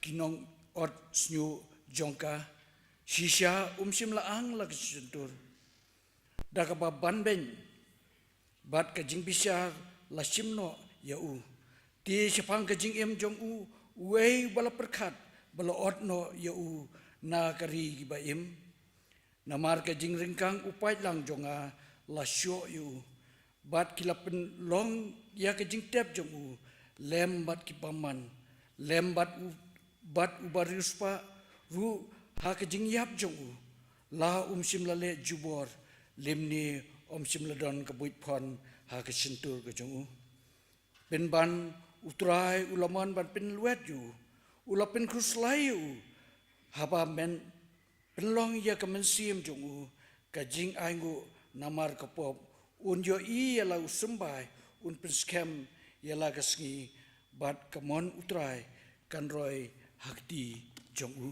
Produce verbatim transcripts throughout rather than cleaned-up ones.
ki nong ot sniuh jong ka. Shisha um shym la ang la ka shyntur da kaba ban beiñ, bad ka jingbishar la shim noh ïa u. Te shaphang ka jingim jong u, uwei uba la pyrkhat ba la ot noh ïa u na ka ri kiba im. Namar ka jingryngkang u paidlang jong nga la shoh ïa u, bad ki la pynlong ïa ka jingtep jong u lem bad ki bymman, lem bad u, bad uba riewspah ruh ha ka jingïap jong u. La um shym la leh jubor, lymne um shym la don ka buit phon ha ka shyntur ka jong u. Pynban U Trai u la mon ban pynlwet ïa u, u la pynkhuslai ïa u, haba men pynlong ïa ka mynsiem jong u ka jingainguh namar ka pop. Un ïohi ïa la u symbai, un pynskhem ïa la ka sngi, bad ka mon U Trai kan roi ha kti jong u.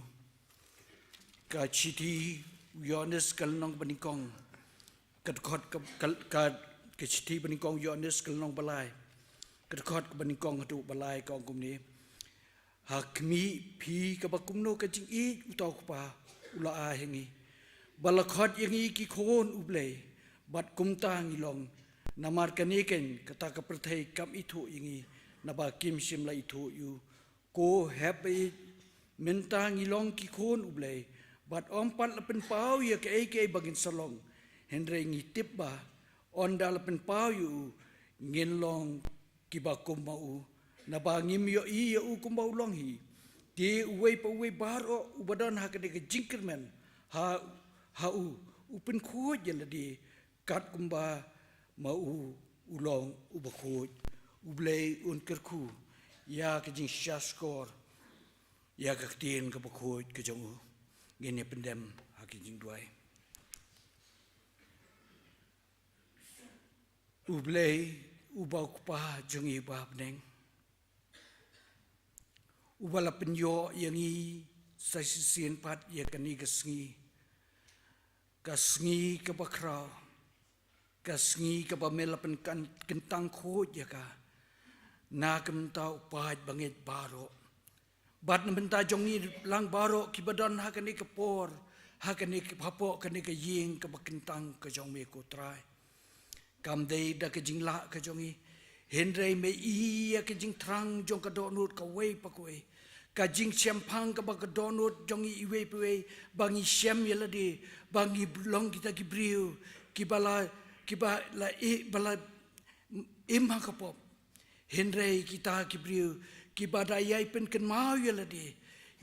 Ka shithi u Ïoannis ka lynnong banyngkong, ka dkhot ka, ka, ka, ka shithi banyngkong u Ïoannis ka lynnong balai, ka dkhot ka banyngkong haduh balai ka ong kumne: Ha khmih phi kaba kumno ka jingïeit uta u Kpa u la ai ha ngi, ba la khot ïa ngi ki khun U Blei, bad kumta ngi long. Namar kane keiñ kata ka pyrthei kam ithuh ïa ngi, naba kim shym la ithuh ïa u. Ko hep ba ïeit, mynta ngi long ki khun U Blei, bad ym pat la pynpaw ïa kaei kaei ba ngin sa long. Hynrei ngi tip ba ynda la pynpaw ïa u, ngin long kiba kum ma u, naba ngim ïohi ïa u kumba u long hi. Te uwei pa uwei baroh uba don ha kane ka jingkyrmen ha, ha u, u pynkhuid ïa lade kat kumba ma u u long uba khuid. U Blei un kyrkhu ïa ka jingshahshkor ïa ka ktien kaba khuid ka jong u. Ngin ïa pyndem ha ka jingduwai. U Blei, uba u Kpa jong ngi ba ha bneng, uba la pynïoh ïa ngi sa shisien pat ïa kane ka sngi, ka sngi kaba khraw, ka sngi kaba me la pynkyntang khuid ïa ka na ka bynta u paid bangeit baroh, bad na bynta jong ngi lang baroh kiba don ha kane ka por, ha kane ka, hapoh kane ka ïing kaba kyntang ka jong me ko Trai. Kam dei da ka jinglah ka jong ngi, hynrei me i ïa ka jingthrang jong ka dohnud kawei pa kawei, ka jingshemphang kaba ka dohnud jong ngi iwei pa iwei, ba ngi shem ïa lade, ba ngi long kita ki briew kiba la, kiba la i, ba la im ha ka pop. Hynrei kita ki briew kiba da ïai pynkynmaw ïa lade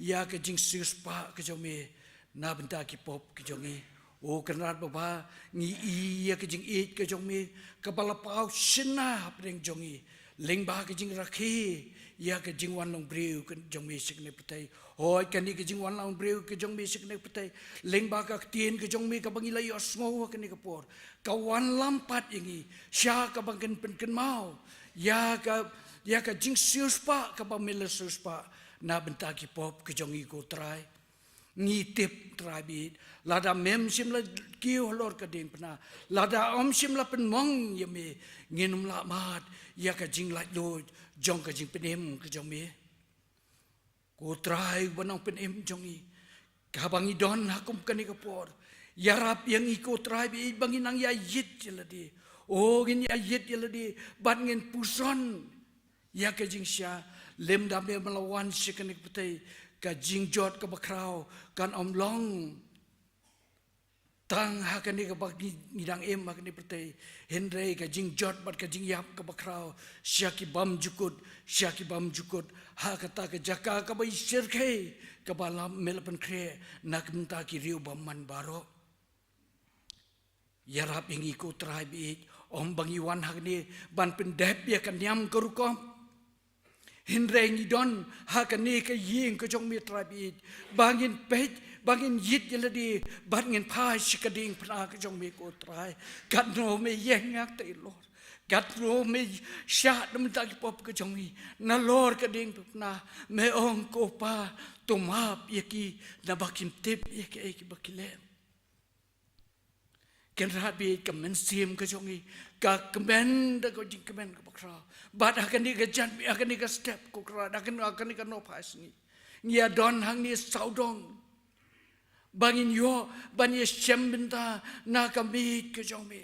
ïa ka jingsiewspah ka jong me na bynta ki pop ka jong ngi. O Kynrad Baba, ngi i ïa ka jingïeit ka jong me kaba la paw shynna hapdeng jong ngi, lyngba ka jingrakhe ïa ka jingwan long briew ka jong me sha kane ka pyrthei. Hooid, kane ka jingwan long briew ka jong me sha kane ka pyrthei, lyngba ka ktien ka jong me kaba ngi la ïohsngew ha kane ka por, ka wanlam pat ïa ngi sha kaba ngin pynkynmaw ïa ka, ïa ka jingsiewspah kaba me la siewspah na bynta ki pop ka jong ngi ko Trai. Ngi tip Trai baieit, lada mem shym la kiew halor ka diengphna, lada ym shym la pynmong ïa me, ngin ym lah mad ïa ka jinglaitluid jong ka jingpynim ka jong me. Ko Trai uba nongpynim jong ngi, kaba ngi don ha kum kane ka por, ïarap ïa ngi ko Trai baieit ba ngin nang ïa ïit ïa lade. O ngin ïa ïit ïa lade bad ngin puson ïa ka jingshisha, lymda me me la wan sha kane ka pyrthei, ka jingjot kaba khraw kan ym long tang ha kane kaba ngi, ngi dang im ha kane ka pyrthei, hynrei ka jingjot bad ka jingïap kaba khraw sha ki bymjukut, sha ki bymjukut, ha kata ka jaka kaba i shyrkhei, kaba la me la pynkhreh na ka bynta ki riew bymman baroh. Ïarap ïa ngi ko Trai baieit, ym ba ngi wan ha kane ban pyndep ïa ka niam ka rukom. Hynrei ngi don ha kane ka ïing ka jong me Trai baieit, ba ngin peit, ba ngin ïit ïa lade, bad ngin phai sha ka diengphna ka jong me ko Trai. Katno me ïeng ïa kata, Lord. Katno me shah na bynta ki pop ka jong ngi. Nalor ka diengphna me ong ko Pa, to map ïa ki, naba kim tip ïa kaei kaba ki leh. Kynrad baieit, ka mynsiem ka jong ngi ka kmen da ka jingkmen kaba khraw. Bad ha kane ka janmiet, ha kane ka step ko Trai, ha kane, ha kane ka nohphai sngi, Ngi ïa don hangne sawdong ba ngin ïoh ban ïa shem bynta na ka miej ka jong me.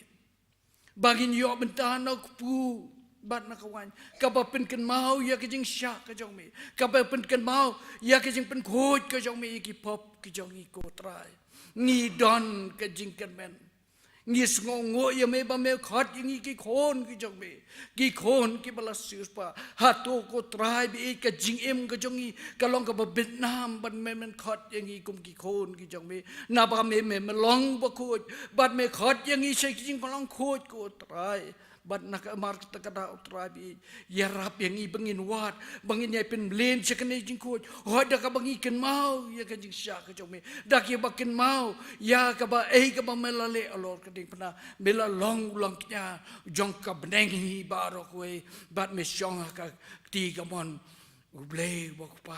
Ba ngin ïoh bynta na u kpu bad na ka waiñ, kaba pynkynmaw ïa ka jingshah ka jong me, kaba pynkynmaw ïa ka jingpynkhuid ka jong me ïa ki pop ka jong ngi, ko Trai. Ngi don ka jingkyrmen. Ngi sngewnguh ïa me ba me khot ïa ngi ki khun ki jong me, ki khun kiba la siewspah. Hato, ko Trai, ba ïeit, ka jingim ka jong ngi ka long kaba bit nam ban me men khot ïa ngi kum ki khun ki jong me? Naba me, me, me long bakhuid bad me khot ïa ngi sha ki jinglong khuid, ko Trai. Bad na ka mar kata ka daw, Trai, ba ïeit, ïarap ïa ngi ba ngin wad, ba ngin ïai pynmlien sha kane ka jingkhuid. Hooid, da kaba ngi kynmaw ïa ka jingshah ka jong me, da kaba kynmaw ïa kaba ei kaba me la leh halor ka diengphna. Me la long u langkñia jong ka bneng hi baroh kawei, bad me shong ha ka kti kamon U Blei uba U Kpa.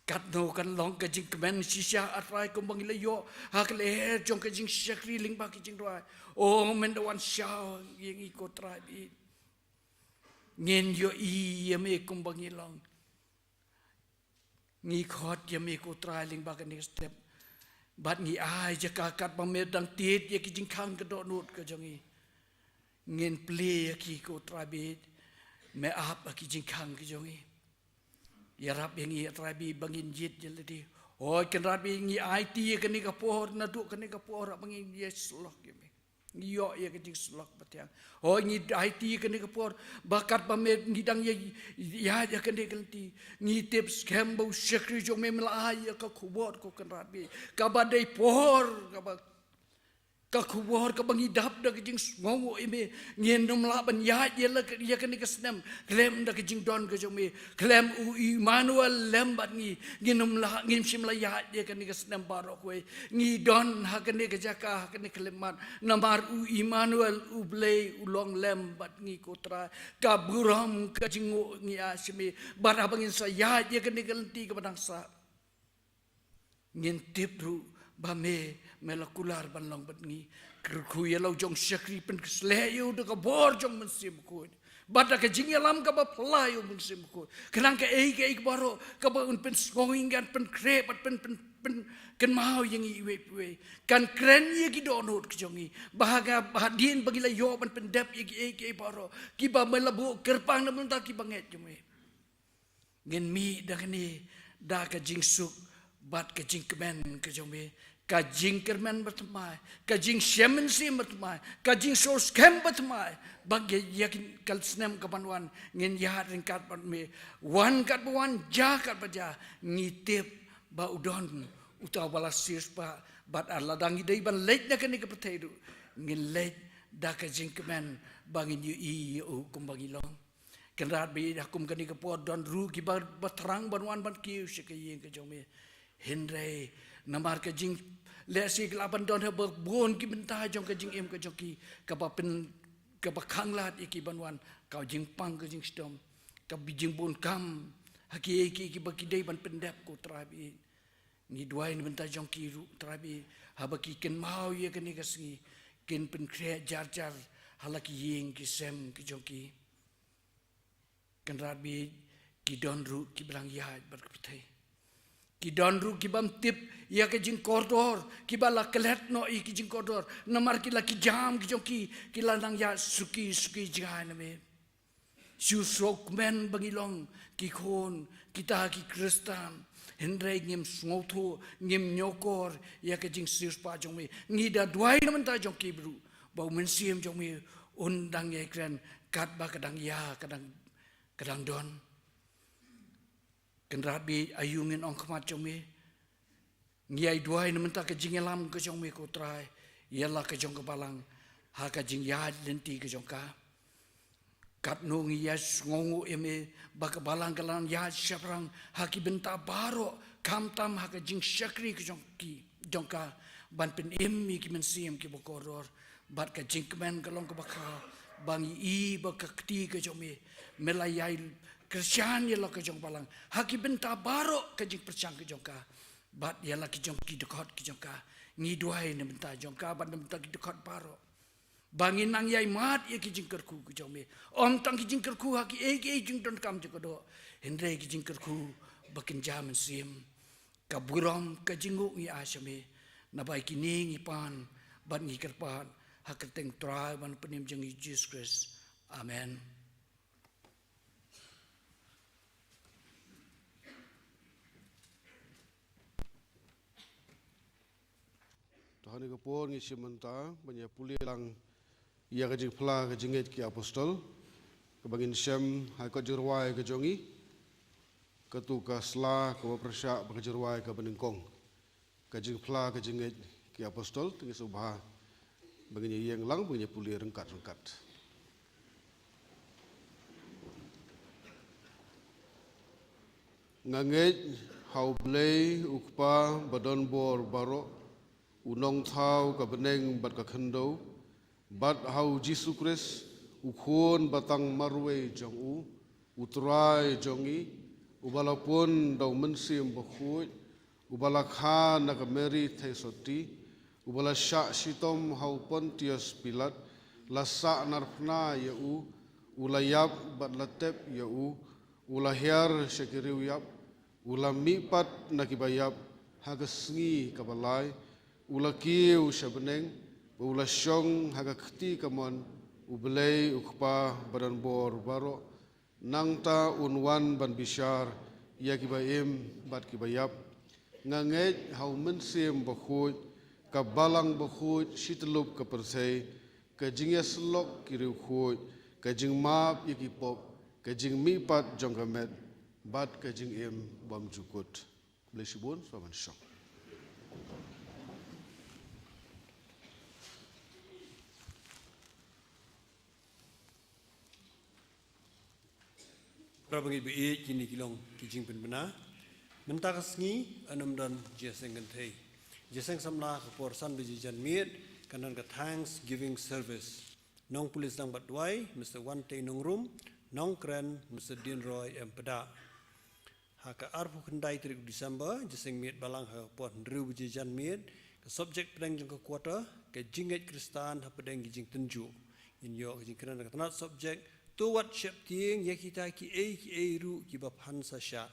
Katno kan long ka jingkmen shisha, A Trai, kumba ngi la ïoh ha ka lyer jong ka jingshakri lyngba ki jingrwai. O, men da wan shaw ïa ngi, ko Trai, ba ïeit. Ngin ïohi ïa me kumba ngi long. Ngi khot ïa me, ko Trai, lyngba kane ka step. Bad ngi ai jaka katba me dang tied ïa ki jingkhang ka dohnud ka jong ngi. Ngin plie ïa ki, ko Trai, ba ïeit. Me ap ïa ki jingkhang ka jong ngi. Ïarap ïa ngi, A Trai, ba ngin jied ïa lade. Hooid, Kynrad, ba ngi aiti ïa kane ka por, naduh kane ka por ba ngin ïa syllok ïa me. Ngi ïoh ïa ka jingsyllok bathiang. Hooid, ngi aiti ïa kane ka por ba katba me ngi dang ïa, ïa, ïa kane ka lynti. Ngi tip skhem ba u shakri jong me, me la ai ïa ka khubor, ko Kynrad, ba kaba dei por kaba, ka khubor kaba ngi dap da ka jingsngewnguh ïa me. Ngin ym lah ban ïaid ïa la ka, ïa kane ka snem khlem da ka jingdon ka jong me, khlem u Immanuel lem bad ngi. Ngin ym lah, ngim shym la ïaid ïa kane ka snem baroh kawei. Ngi don ha kane ka jaka, ha kane ka khyllipmat namar u Immanuel, U Blei u long lem bad ngi, ko Trai. Ka burom ka jingnguh ngi ai sha me. Bad haba ngin sa ïaid ïa kane ka lynti kaba dang sah, ngin tip ruh ba me, me la kular ban long bad ngi. Kyrkhu ïa la u jong shakri, pynkhusleh ïa u da ka bor jong u Mynsiem Bakhuid bad da ka jingïalam kaba phylla ïa u Mynsiem Bakhuid, khnang kaei kaei baroh kaba un pynsngew ïa ngi, kan pynkhreh bad pyn, pyn, pynkynmaw ïa ngi iwei pa iwei. Kan kren ïa ki dohnud ka jong ngi, ba ha ka, ba hadien ba ngi la ïoh ban pyndep ïa kiei kiei baroh kiba me la buh kyrpang na bynta ki bangeit jong me. Ngin mih da kane da ka jingsuk bad ka jingkmen ka jong me, ka jingkyrmen bathymmai, ka jingshem mynsiem bathymmai, ka jingsngewskhem bathymmai. Ba ïa ka snem kaban wan ngin ïaid ryngkat bad me. Wan katba wan, jia katba jia, ngi tip ba u don uta uba la siewspah. Bad lada ngi dei ban leit na kane ka pyrthei ruh, ngin leit da ka jingkmen ba ngin ïohi ïa u kumba ngi long. Kynrad, ba ïeit, ha kum kane ka por don ruh kiba, ba thrang ban wan ban kiew sha ka ïing ka jong me. Hynrei namar ka jinglehse ka la ban don ha ba bun ki bynta jong ka jingim ka jong ki, kaba pyn, kaba khanglad ïa ki ban wan, ka jingpang ka jingshitom, ka jingbun kam ha kiei kiei kiba ki dei ban pyndep, ko Trai, ba ïeit. Ngi duwai na bynta jong ki ruh, Trai, ba ïeit, haba ki kynmaw ïa kane ka sngi, kin pynkhreh jar jar ha la ki ïing ki sem ki jong ki. Kynrad, ba ïeit, ki don ruh kiba dang ïaid bad ka pyrthei. Ki don ruh ki bym tip ïa ka jingkordor, kiba la klet noh ïa ki jingkordor namar ki la, ki jam ki jong ki, ki la nang ïaid suki suki jngai na me. Shu sngewkmen ba ngi long ki khun, kita ki Khristan, hynrei ngim sngewthuh, ngim ñiewkor ïa ka jingsiewspah jong me. Ngi da duwai na bynta jong ki ruh ba u Mynsiem jong me un dang ïai kren katba ka dang ïa, ka dang, ka dang don. Kynrad, ba ïeit, aïu ngin ong khmat jong me? Ngi ïai duwai na bynta ka jingïalam ka jong me, ko Trai, ïa la ka jong ka balang ha ka jingïaid lynti ka jong ka. Katno ngi ïa sngewnguh ïa me ba ka balang ka la nang ïaid shaphrang ha ki bynta baroh, khamtam ha ka jingshakri ka jong ki, jong ka, ban pynim ïa ki mynsiem kiba kordor. Bad ka jingkmen ka long kaba kha ba ngi i ba ka kti ka jong me, me la ïai kyrshan ïa la ka jong ka balang ha ki bynta baroh ka jingpyrshang ka jong ka, bad ïa la ki jong ki dkhot ki jong ka. Ngi duwai na bynta jong ka bad na bynta ki dkhot baroh, ba ngin nang ïai mad ïa ki jingkyrkhu ki jong me. Ym tang ki jingkyrkhu ha kiei kiei jingdonkam jong ka doh, hynrei ki jingkyrkhu ba kynja mynsiem. Ka burom ka jingnguh ngi ai sha me, naba ïa kine ngi pan bad ngi kyrpad ha ka kyrteng Trai bad Nongpynim jong ngi Jisu Khrist. Amen. To ha kane ka por ngi shim bynta ban ïa pule lang ïa ka jingphla ka jingngeit ki apostol, kaba ngin shem ha ka jingrwai ka jong ngi, katto ka sla kaba pyrshah bad ka jingrwai kaba nyngkong. Ka jingphla ka jingngeit ki apostol, te ngi sngewbha ba ngin ïa ïeng lang, ba ngin ïa pule ryngkat ryngkat. Nga ngeit ha U Blei U Kpa badonbor baroh, U Nongthaw ka bneng bad ka khyndew, bad ha U Jisu Khrist, U Khun batang marwei jong u, U Trai jong ngi, uba la pun da U Mynsiem Bakhuid, uba la kha na ka Mari Theisotti, uba la shah shitom ha U Pontius Pilat, la sahnarphna ïa u, u la ïap bad la tep ïa u, u la hiar sha ki riewïap, u la mihpat na kiba ïap ha ka sngi kaba lai, u la kiew sha bneng, bad u la shong ha ka kti kamon U Blei U Kpa badonbor baroh, nangta un wan ban bishar ïa kiba im bad kiba ïap. Nga ngeit ha U Mynsiem Bakhuid, ka Balang Bakhuid shityllup ka pyrthei, ka jingïasyllok ki riewkhuid, ka jingmap ïa ki pop, ka jingmihpat jong ka met, bad ka jingim bymjukut. Khublei shibun, sngewbha ban shong. Para bangeit ba ïeit, kine ki long ki jingpynbna. Mynta ka sngi yn ym don jingïaseng kynthei. Jingïaseng samla ka por san baje janmiet, kan don ka Thanksgiving service. Nongpule sdang bad duwai, Mister Wantei Nongrum, nongkren, Mister Dienroy M Pda. Ha ka arphew khyndai tarik December, jingïaseng miet balang ha ka por hynriew baje janmiet, ka subject pdeng jong ka quarter, ka jingngeit Khristan hapdeng ki jingtynjuh. Ngin ïoh ka jingkren ka tnat subject, to wat sheptieng ïa kita kiei kiei ruh kiba phan sa shah.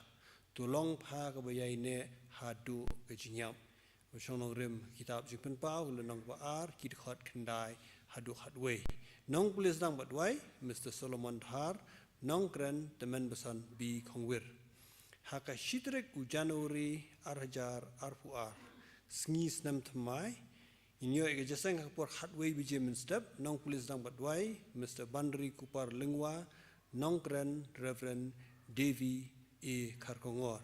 To long pha kaba ïaineh haduh ka jingïap. Ba shong nongrim kitab Jingpynpaw, lynnong ba ar, ki dkhot khyndai haduh khatwei. Nongpule sdang bad duwai, Mister Solomon Dhar, nongkren, Tymmen Basan B Khongwir. Ha ka shi tarik u January ar hajar arphew ar, sngi snem thymmai, ngin ïoh ïa ka jingïaseng ha ka por khatwei baje mynstep, nongpule sdang bad duwai, Mister Banri Kupar Lyngwa, nongkren, Reverend Davy A Kharkongor.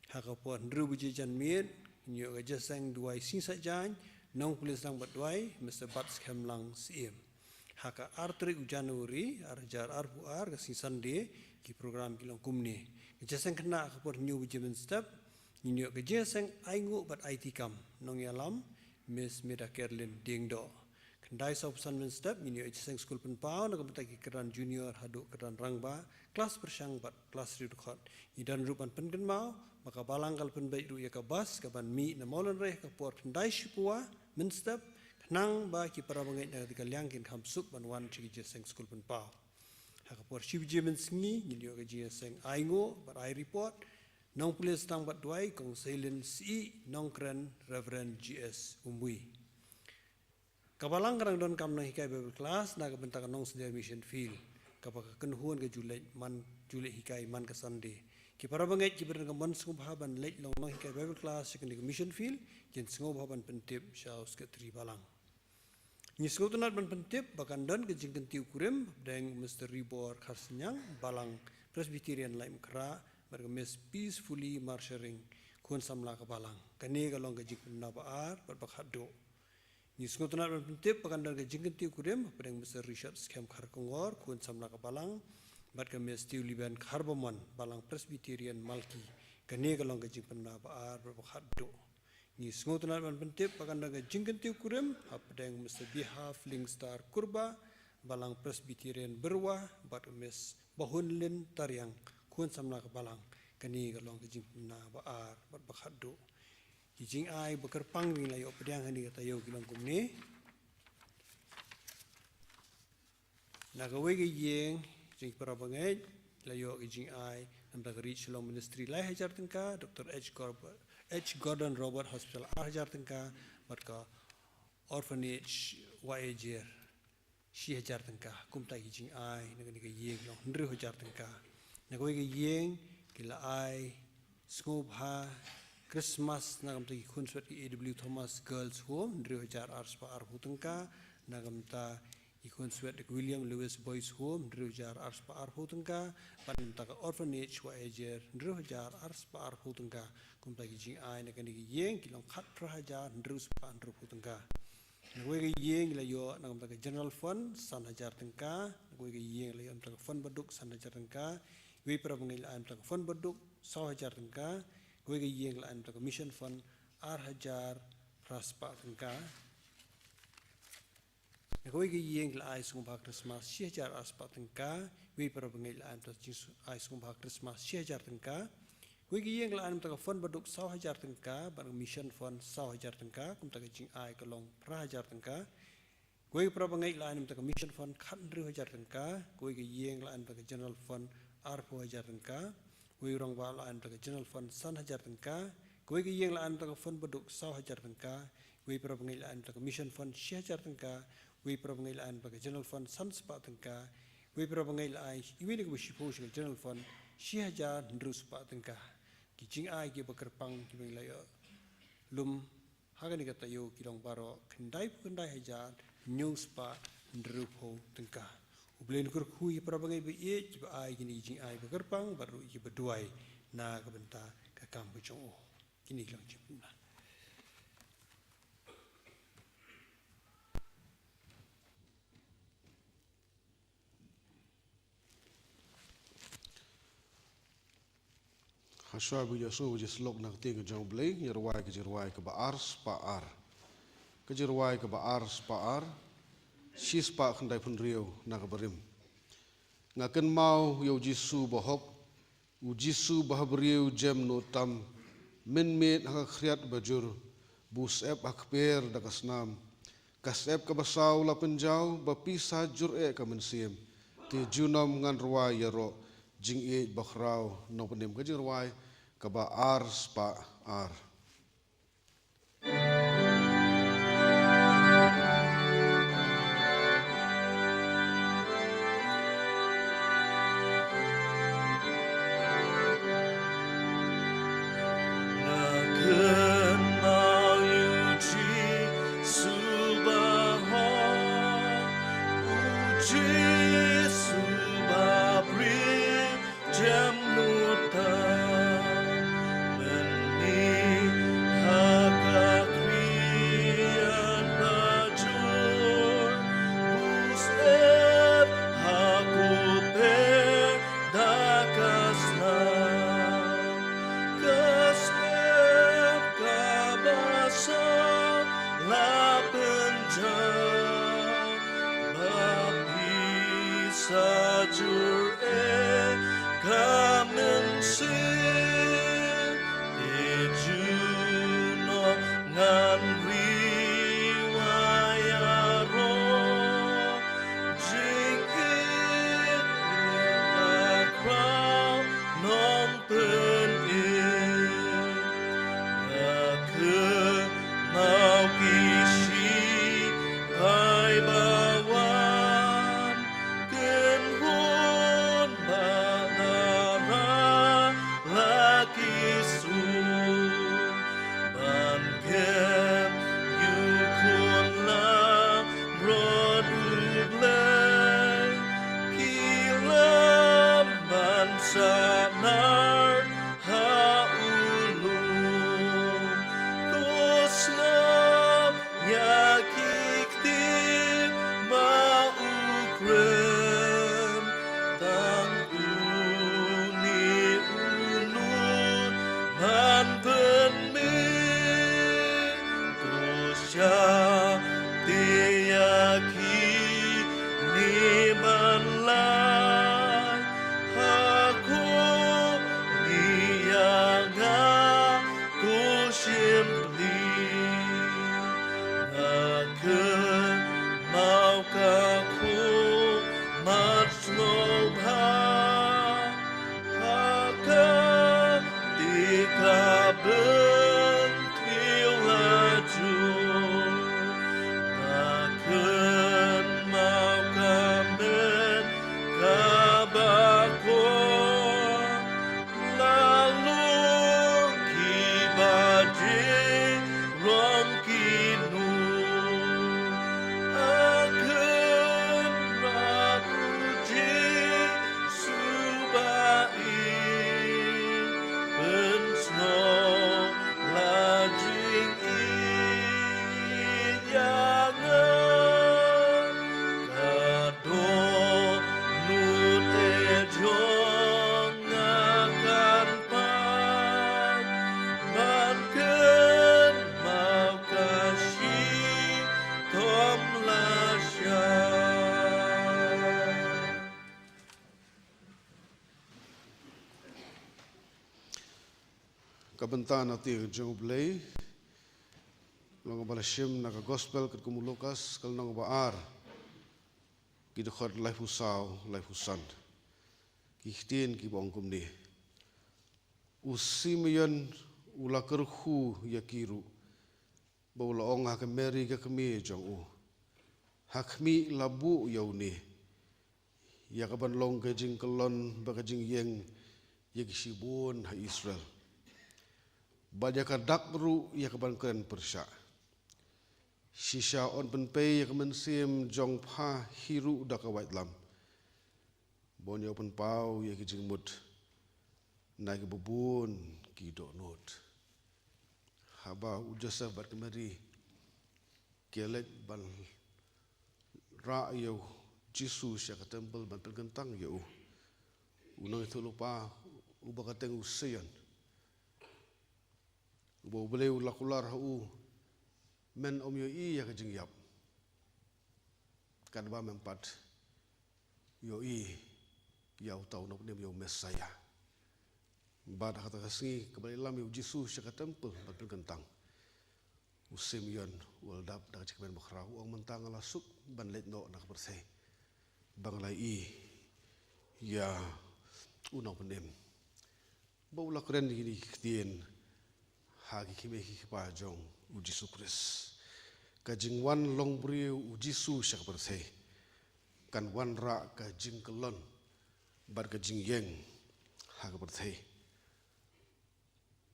Ha ka por hynriew baje janmiet, ngin ïoh ka jingïaseng duwai sngi Saitjaiñ, nongpule sdang bad duwai, Mister Batskhem Lang Syiem. Ha ka ar tarik u January, ar hajar arphew ar, ka sngi Sunday, ki program ki long kumne. Ka jingïaseng khynnah ha ka por hynñiew baje mynstep, ngin ïoh ka jingïaseng ainguh bad aiti kam, nongïalam, Miss Meda Kerlin Diengdoh. Khyndai sawphew san mynstep, ngin ïoh jingïaseng skul pynpaw, na ka bynta ki kyrdan junior haduh kyrdan rangbah, klas pyrshang bad klas riewdkhot. Ngi don ruh ban pynkynmaw ba ka balang ka la pynbeit ruh ïa ka bus kaban mih na Mawlynrei ha ka por khyndai shiphew mynstep, khnang ba ki para bangeit na ka liang kin kham suk ban wan sha ki jingïaseng skul pynpaw. Ha ka por shi baje mynsngi, ngin ïoh ka jingïaseng ainguh bad ai report, nongpule sdang bad duwai, Kong Seilin Syiem, nongkren, Reverend G S Umwi. Ka balang ka dang donkam nonghikai Bible class na ka bynta ka Nongsynshar Mission Field, kaba ka kynhun ka ju leit man, ju leit hikai man ka Sunday. Ki para bangeit kiba don ka mon sngewbha ban leit long nonghikai Bible class sha kane ka Mission Field, kin sngewbha ban pyntip sha u Secretary Balang. Ngi sngewtynnat ban pyntip ba kan don ka jingkyntiew kurim hapdeng Mister Ribor Kharsynñiang, Balang Presbyterian Laitumkhrah, bad ka Miss Peacefully Marsharing, khun samla ka balang. Kane ka long ka jingpynbna ba ar bad ba khatduh. Ngi sngewtynnat ban pyntip ba kan don ka jingkyntiew kurim hapdeng Mister Richard Skhem Kharkongor, khun samla ka balang, bad ka Miss Tiuliben Kharbamon, Balang Presbyterian Malki. Kane ka long ka jingpynbna ba ar bad ba khatduh. Ngi sngewtynnat ban pyntip ba kan don ka jingkyntiew kurim hapdeng Mister Biha Flingstar Kurbah, Balang Presbyterian Byrwah, bad ka Miss Bahunlin Tariang, khun samla ka balang. Kane ka long ka jingpynbna ba ar bad ba khatduh. Ki jingai ba kyrpang ba ngin la ïoh pdiang ha kane ka taïew ki long kumne. Na kawei ka ïing jong ki para bangeit la ïoh ka jingai namta ka Reach Along Ministry lai hajar tyngka, Doctor H Gordon Robert Hospital ar hajar tyngka, bad ka Orphanage Wahiajer shi hajar tyngka. Kumta ki jingai na kane ka ïing long hynriew hajar tyngka. Na kawei ka ïing ki la ai sngewbha Christmas na ka bynta ki khun swet ki A W Thomas Girls Home hynriew hajar arspah arphew tyngka, na ka bynta ki khun swet ki William Lewis Boys Home hynriew hajar arspah arphew tyngka, bad na ka bynta ka Orphanage Wahiajer hynriew hajar arspah arphew tyngka. Kumta ki jingai na kane ka ïing ki long khatphra hajar hynriew spah hynriewphew tyngka. Na kawei ka ïing la ïoh na ka bynta ka General Fund san hajar tyngka, na kawei ka ïing la ïoh na ka bynta ka Fund Baduk san hajar tyngka, kawei para bangeit la ai na ka bynta ka Fund Baduk saw hajar tyngka, kawei ka ïing la ai na ka bynta ka Mission Fund ar hajar phra spah tyngka. Na kawei ka ïing la ai sngewbha Christmas shi hajar arspah tyngka, kawei para bangeit la ai na ka bynta ka jing ai sngewbha Christmas shi hajar tyngka. Kawei ka ïing la ai na ka bynta ka Fund Baduk saw hajar tyngka, bad ka Mission Fund saw hajar tyngka, kumta ka jingai ka long phra hajar tyngka. Kawei para bangeit la ai na ka bynta ka Mission Fund khathynriew hajar tyngka, kawei ka ïing la ai na ka bynta ka General Fund arphew hajar tyngka, kawei rangbah la ai na ka bynta ka General Fund san hajar tyngka, kawei ka ïing la ai na ka bynta ka Fund Baduk saw hajar tyngka, kawei para bangeit la ai na ka bynta ka Mission Fund shi hajar tyngka, kawei para bangeit la ai na ka bynta ka General Fund san spah tyngka, kawei para bangeit la ai iwei na kaba shiphew sha ka General Fund shi hajar hynriew spah tyngka. Ki jingai kiba kyrpang kiba ngi la ïoh lum ha kane ka taïew ki long baroh khyndaiphew khyndai hajar hynñiew spah hynriewphew tyngka. U Blei un kyrkhu ïa para bangeit ba ïeit kiba ai kine ki jingai ba kyrpang bad ruh ïa kiba duwai na ka bynta ka kam ka jong u. Kine ki long jingpynbna. Hashwa ba ïohsngew ïa ka jingslok na ka ktien ka jong U Blei, ngin rwai ka jingrwai kaba ar spah ar. Ka jingrwai kaba ar spah ar, shi spah khyndaiphew hynriew na ka barim. Nga kynmaw ïa U Jisu bahok, U Jisu ba ha briew jem nud tam, mynmiet ha ka khriat ba jur, ba u syep ha kper da ka snam. Ka syep kaba saw la pynjaw, ba pisa jur eh ka mynsiem. Te junom ngan rwai ïaroh, jingïeit ba khraw nongpynim. Ka jingrwai kaba ar spah ar. Jem nud tam mynmiet ha ka khriat ba jur, ba u syep ha kper da ka snam. Ka syep kaba saw la pynjaw, ba pisa jur eh ka mynsiem. Te junom ngan rwai ïaroh, jingïeit ba khraw nongpynim. Nga kynmaw ki shipai ba wan kynhun bad dara la Ka bynthiew la jur, la kynmaw ka met kaba kor, la lung kiba jrong ki nur. A Kynrad Jisu ba ïeit, pynsngew la jingïeit ïa nga. Ka dohnud jong nga kan pan ban kynmaw ka shitom lashai. Ka bynta na ka ktien jong U Blei, long ba la shim na ka Gospel katkum u Lukas, ka lynnong ba ar, ki dkhot laiphew saw, laiphew san. Ki ktien kiba ong kumne: U Simeon u la kyrkhu ïa ki ruh, ba u la ong ha ka Mary ka kmie jong u: Ha khmih, la buh ïa une ïa kaban long ka jingkyllon bad ka jingïeng ïa ki shibun ha Israel, bad ïa ka dak ruh ïa kaban kren pyrshah. Shisha yn pynpei ïa ka mynsiem jong pha hi ruh da ka waitlam, ban ïoh pynpaw ïa ki jingmut na kiba bun ki dohnud. Haba u Joseph bad ka Mary ki leit ban rah ïa u Jisu sha ka temple ban pynkyntang ïa u, u nongïathuhlypa uba kyrteng u Simeon, uba U Blei u la kular ha u, men ym ïohi ïa ka jingïap katba mem pat ïohi ïa uta u Nongpynim, ïa u Messaïah. Bad ha kata ka sngi kaba la ïalam ïa u Jisu sha ka temple ban pynkyntang, u Simeon u la dap da ka jingkmen bakhraw, u ong, mynta nga la suk ban leit noh na ka pyrthei ba nga la ïohi ïa u Nongpynim. Ba u la kren ïa kine ki ktien ha ki kmie ki kpa jong u Jisu Khrist. Ka jingwan longbriew u Jisu sha ka pyrthei kan wanrah ka jingkyllon bad ka jingïeng ha ka pyrthei.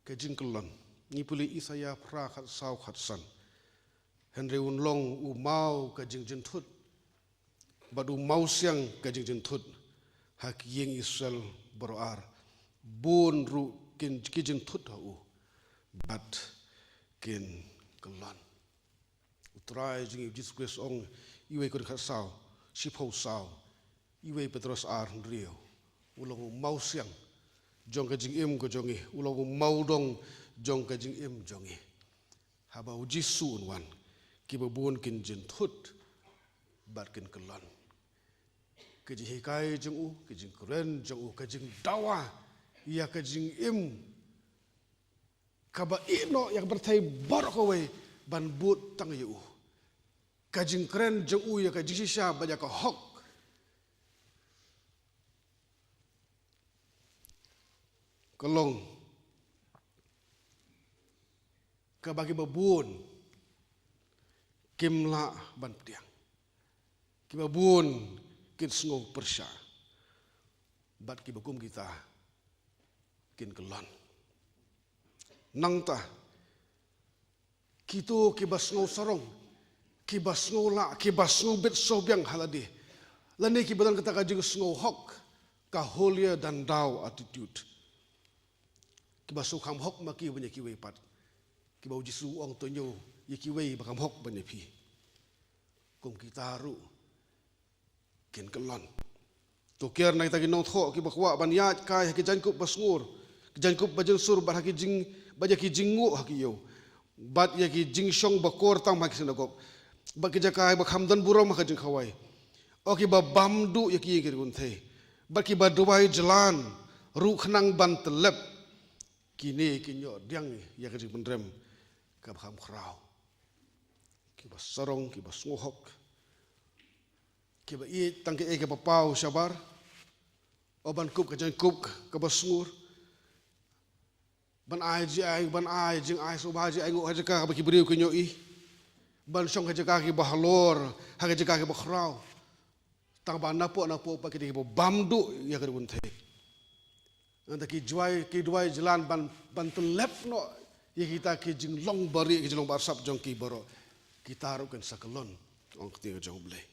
Ka jingkyllon. Ngi pule Isaïah phra, khatsaw, khatsan: Hynrei un long u maw ka jingjynthut bad u mawsiang ka jingjynthut ha ki ïing Israel baroh ar. Bun ruh kin, ki jynthut ha u bad kin kyllon. U Trai jong ngi u Jisu Khrist u ong, iwei Korinth khatsaw, shiphew saw, iwei Petros ar, hynriew: U long u mawsiang jong ka jingim ka jong ngi, u long u mawdong jong ka jingim jong ngi. Haba u Jisu un wan, kiba bun kin jynthut bad kin kyllon. Ka jinghikai jong u, ka jingkren jong u, ka jingdawa ïa ka jingim kaba ïehnoh ïa ka pyrthei baroh kawei ban bud tang ïa u. Ka jingkren jong u ïa ka jingshisha bad ïa ka hok ka long kaba kiba bun kim lah ban pdiang, kiba bun kin sngew pyrshah, bad kiba kum kita kin kyllon. Nangta kito kiba sngew sarong, kiba sngew lah, kiba sngew bit sngewbiang ha lade, lane kiba don kata ka jingsngew hok, ka holier than thou attitude, kiba sngew kham hok ma ki ban ïa kiwei pat, kiba u Jisu u ong, to ñiew ïa kiwei ba kham hok ban ïa phi, kum kita ruh kin kyllon. To kiar na kita ki nongthoh kiba kwah ban ïaid kai ha ki jaiñkup ba sngur, ki jaiñkup ba jynsur, bad ha ki jing, bad ïa ki jingnguh ha ki ïew, bad ïa ki jingshong bakor tam ha ki synagog, bad ki jaka ba kham don burom ha ka jingkhawai, o kiba bam duh ïa ki ïing ki kynthei, bad kiba duwai jlan ruh khnang ban tyllep, kine kin ïoh pdiang ïa ka jingpynrem kaba kham khraw. Kiba sarong, kiba sngew hok, kiba ïeit tang kaei kaba paw shabar, o ban kup ka jaiñkup kaba sngur, Ban ai ji ai, ban ai jingai sngewbha, jingainguh ha jaka ba ki briew kin ïohi. Ban shong ha jaka kiba halor, ha jaka kiba khraw. Tang ba napoh napoh pat ki dei kiba bam duh ïa ka kynthei. Nangta ki duwai, ki duwai jlan ban, ban tyllep noh ïa kita ki jinglong barieh, ki jinglong barsap jong ki baroh. Kita ruh kin sa kyllon, ong ka ktien jong U Blei.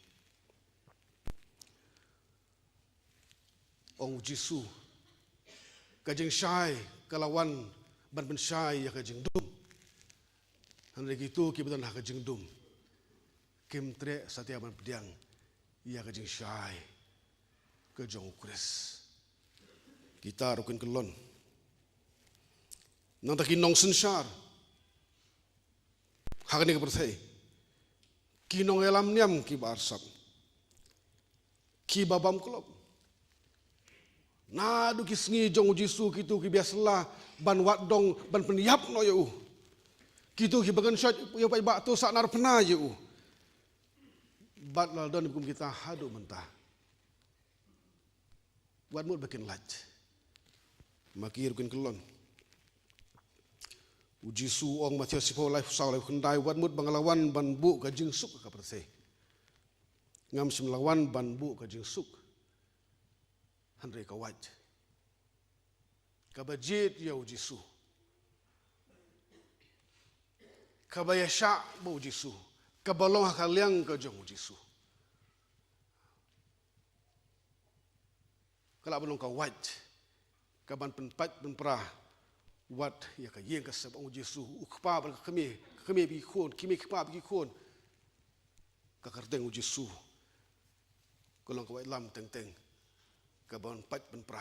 Ong U Jisu, ka jingshai ka la wan ban pynshai ïa ka jingdum. Hynrei kito kiba don ha ka jingdum kim treh satia ban pdiang ïa ka jingshai ka jong U Khrist. Kita ruh kin kyllon. Nangta ki nongsynshar ha kane ka pyrthei, ki nongïalam niam kiba arsap, kiba bam klop. Naduh ki sngi jong U Jisu, kito kiba ïasylla ban wad dong, ban pynïap noh ïa u. Kito kiba kynshoh ïa u paidbah, to sahnarphna ïa u. Bad la don kum kita haduh mynta. Wat mut ba kin lait, ma ki ruh kin kyllon. U Jisu u ong, Mathaios shiphew, laiphew saw, laiphew khyndai, wat mut ba nga la wan ban buh ka jingsuk ha ka pyrthei. Ngam shym la wan ban buh ka jingsuk, hynrei ka wait. Kaba jied ïa U Jisu, kaba ïaishah bad U Jisu, kaba long ha ka liang ka jong U Jisu, ka lah ban long ka wait, ka ban pynpait pynpra wat ïa ka ïing ka sem. Ong U Jisu, u kpa bad ka kmie, ka kmie bad ki khun, kmie kpa bad ki khun. Ka kyrteng U Jisu ka long ka waitlam teng teng, ka ban pait pynpra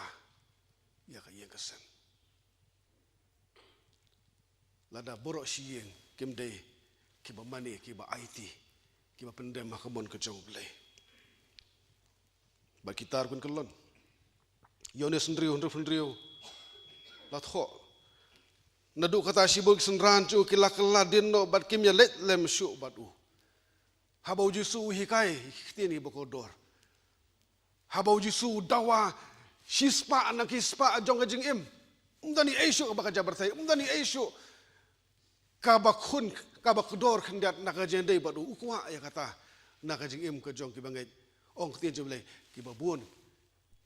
ïa ka ïing ka sem. Lada baroh shi ïing kim dei kiba mane, kiba aiti, kiba pyndem ha ka mon ka jong U Blei, bad kita ruh kin kyllon. Ïoannis hynriew, hynriew, hynriew, la thoh, naduh kata shibun ki synran jong u ki la kylla dien noh bad kim ïaleit lem shuh bad u. Haba U Jisu u hikai ïa ki ktien kiba kordor, haba U Jisu u dawa shispah na ki spah jong ka jingim, ym don ei ei shuh kaba ka jia pyrthei, ym don ei ei shuh kaba khun, kaba kordor khyndiat na ka jingïadei bad u. U kwah ïa kata na ka jingim ka jong kiba ngeit. Ong ka ktien jong U Blei, kiba bun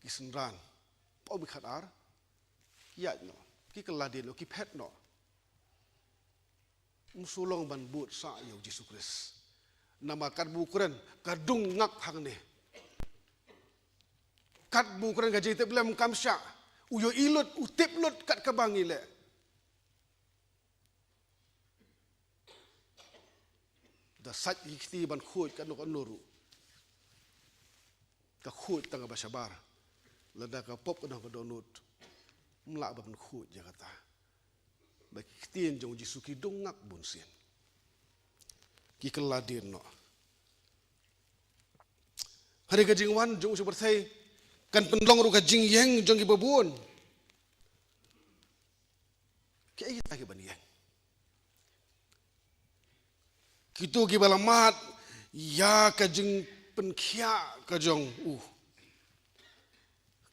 ki synran, pom ki khatar, ki ïaid noh, ki kylla dien noh, ki phet noh. Ym shu long ban bud sah ïa U Jisu Khrist. Namar katba u kren, ka dung ngak hangne. Katba u kren, ka jingtip lem kam shah. U ïohi lut, u tip lut kat kaba ngi leh. Da sait ïa ki kti ban khuid katno katno ruh, ka khuid tang kaba shabar. Lada ka pop katno ka dohnud, ym lah ban pynkhuid ïa kata. Ba ki ktien jong U Jisu ki dung ngak bun sien, ki kylla dien noh. Hynrei ka jingwan jong U sha pyrthei kan pynlong ruh ka jingïeng jong kiba bun. Kiei kita kiban ïeng? Kito kiba la mad ïa ka jingpynkhiah ka jong u,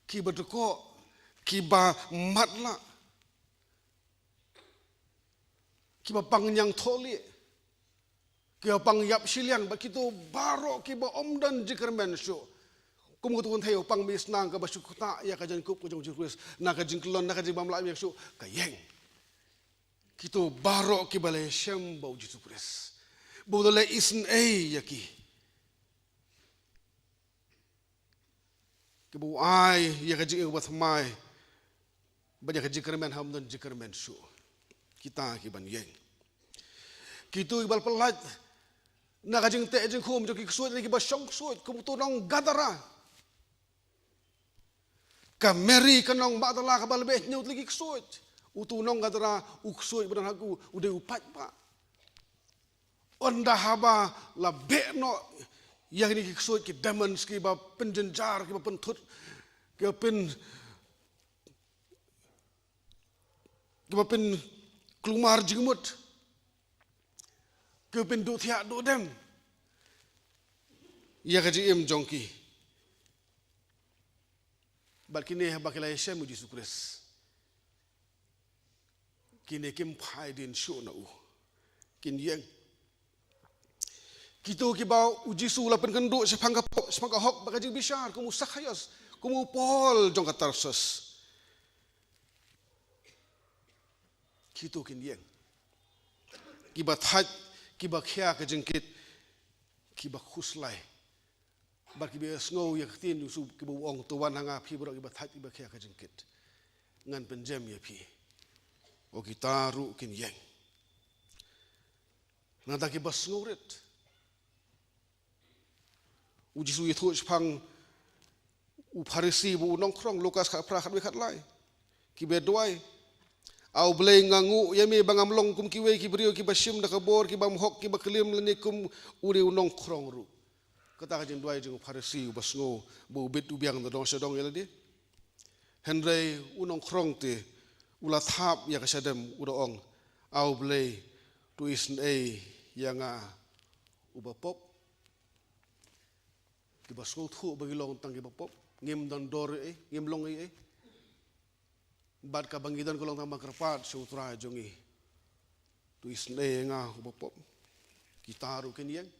kiba dkoh, kiba matlah, kiba pang ñiangthohlieh, kiba pang ïap shiliang, bad kito baroh kiba ym don jingkyrmen shuh. Kum katu ka kynthei ba pang misnang kaba shu ktah ïa ka jingkup ka jong U Jisu Khrist, na ka jingkyllon, na ka jingbymlah biang shuh, ka ïeng. Kito baroh kiba la ïashem bad U Jisu Khrist, ba u la leh isynei ïa ki, kiba u ai ïa ka jingim kaba thymmai bad ïa ka jingkyrmen haba ym don jingkyrmen shuh, kita kiban ïeng. Kito kiba la pyllait na ka jingteh jingkhum jong ki ksuid, kiba shong ksuid, kum utu u nong Gadara. Ka Mary ka nong Magdala kaba la beh hynñiew tylli ki ksuid. Utu u nong Gadara, u ksuid ba don ha u, u dei u paidbah. Ynda haba la beh noh ïa kine ki ksuid, ki demons kiba pynjynjar, kiba pynthut, kiba pyn, kiba pynkulmar jingmut, kiba pynduh thiah duh dem ïa ka jingim jong ki. Bad kine haba ki la ïashem U Jisu Khrist, Kine kim phai dien shuh na u. Kin ïeng. Kito kiba u Jisu u la pynkynduh shaphang ka pop, shaphang ka hok bad ka jingbishar, kum u Sakhaios, kum u Paul jong ka Tarsus. Kito kin ïeng. Kiba thait, kiba khia ka jingkit, kiba khuslai. Bad kiba sngew ïa ka ktien u Jisu, kiba ong, "To wan ha nga phi baroh kiba thait, kiba khia ka jingkit. Ngan pynjem ïa phi." O kita ruh kin ïeng. Nangta kiba sngewrit. U Jisu u ïathuh shaphang u Pharisi bad u nongkhrong, Lukas khatphra, khatwei, khatlai. Kiba duwai. A U Blei, nga nguh ïa me ba ngam long kum kiwei ki briew kiba shim da ka bor, kiba ym hok, kiba klim, lane kum une u nongkhrong ruh. Kata ka jingduwai jong u Pharisi uba sngew ba u bit u biang da dong sha dong ïa lade. Hynrei u nongkhrong te u la thap ïa ka shadem, u da ong, "A U Blei, to isynei ïa nga uba pop." Kiba sngewthuh ba ngi long tang kiba pop, ngim don dor ei, ngim long ei ei. Bad kaba ngi don ka long tang ba kyrpad sha U Trai jong ngi, "To isynei ïa nga uba pop." Kita ruh kin ïeng.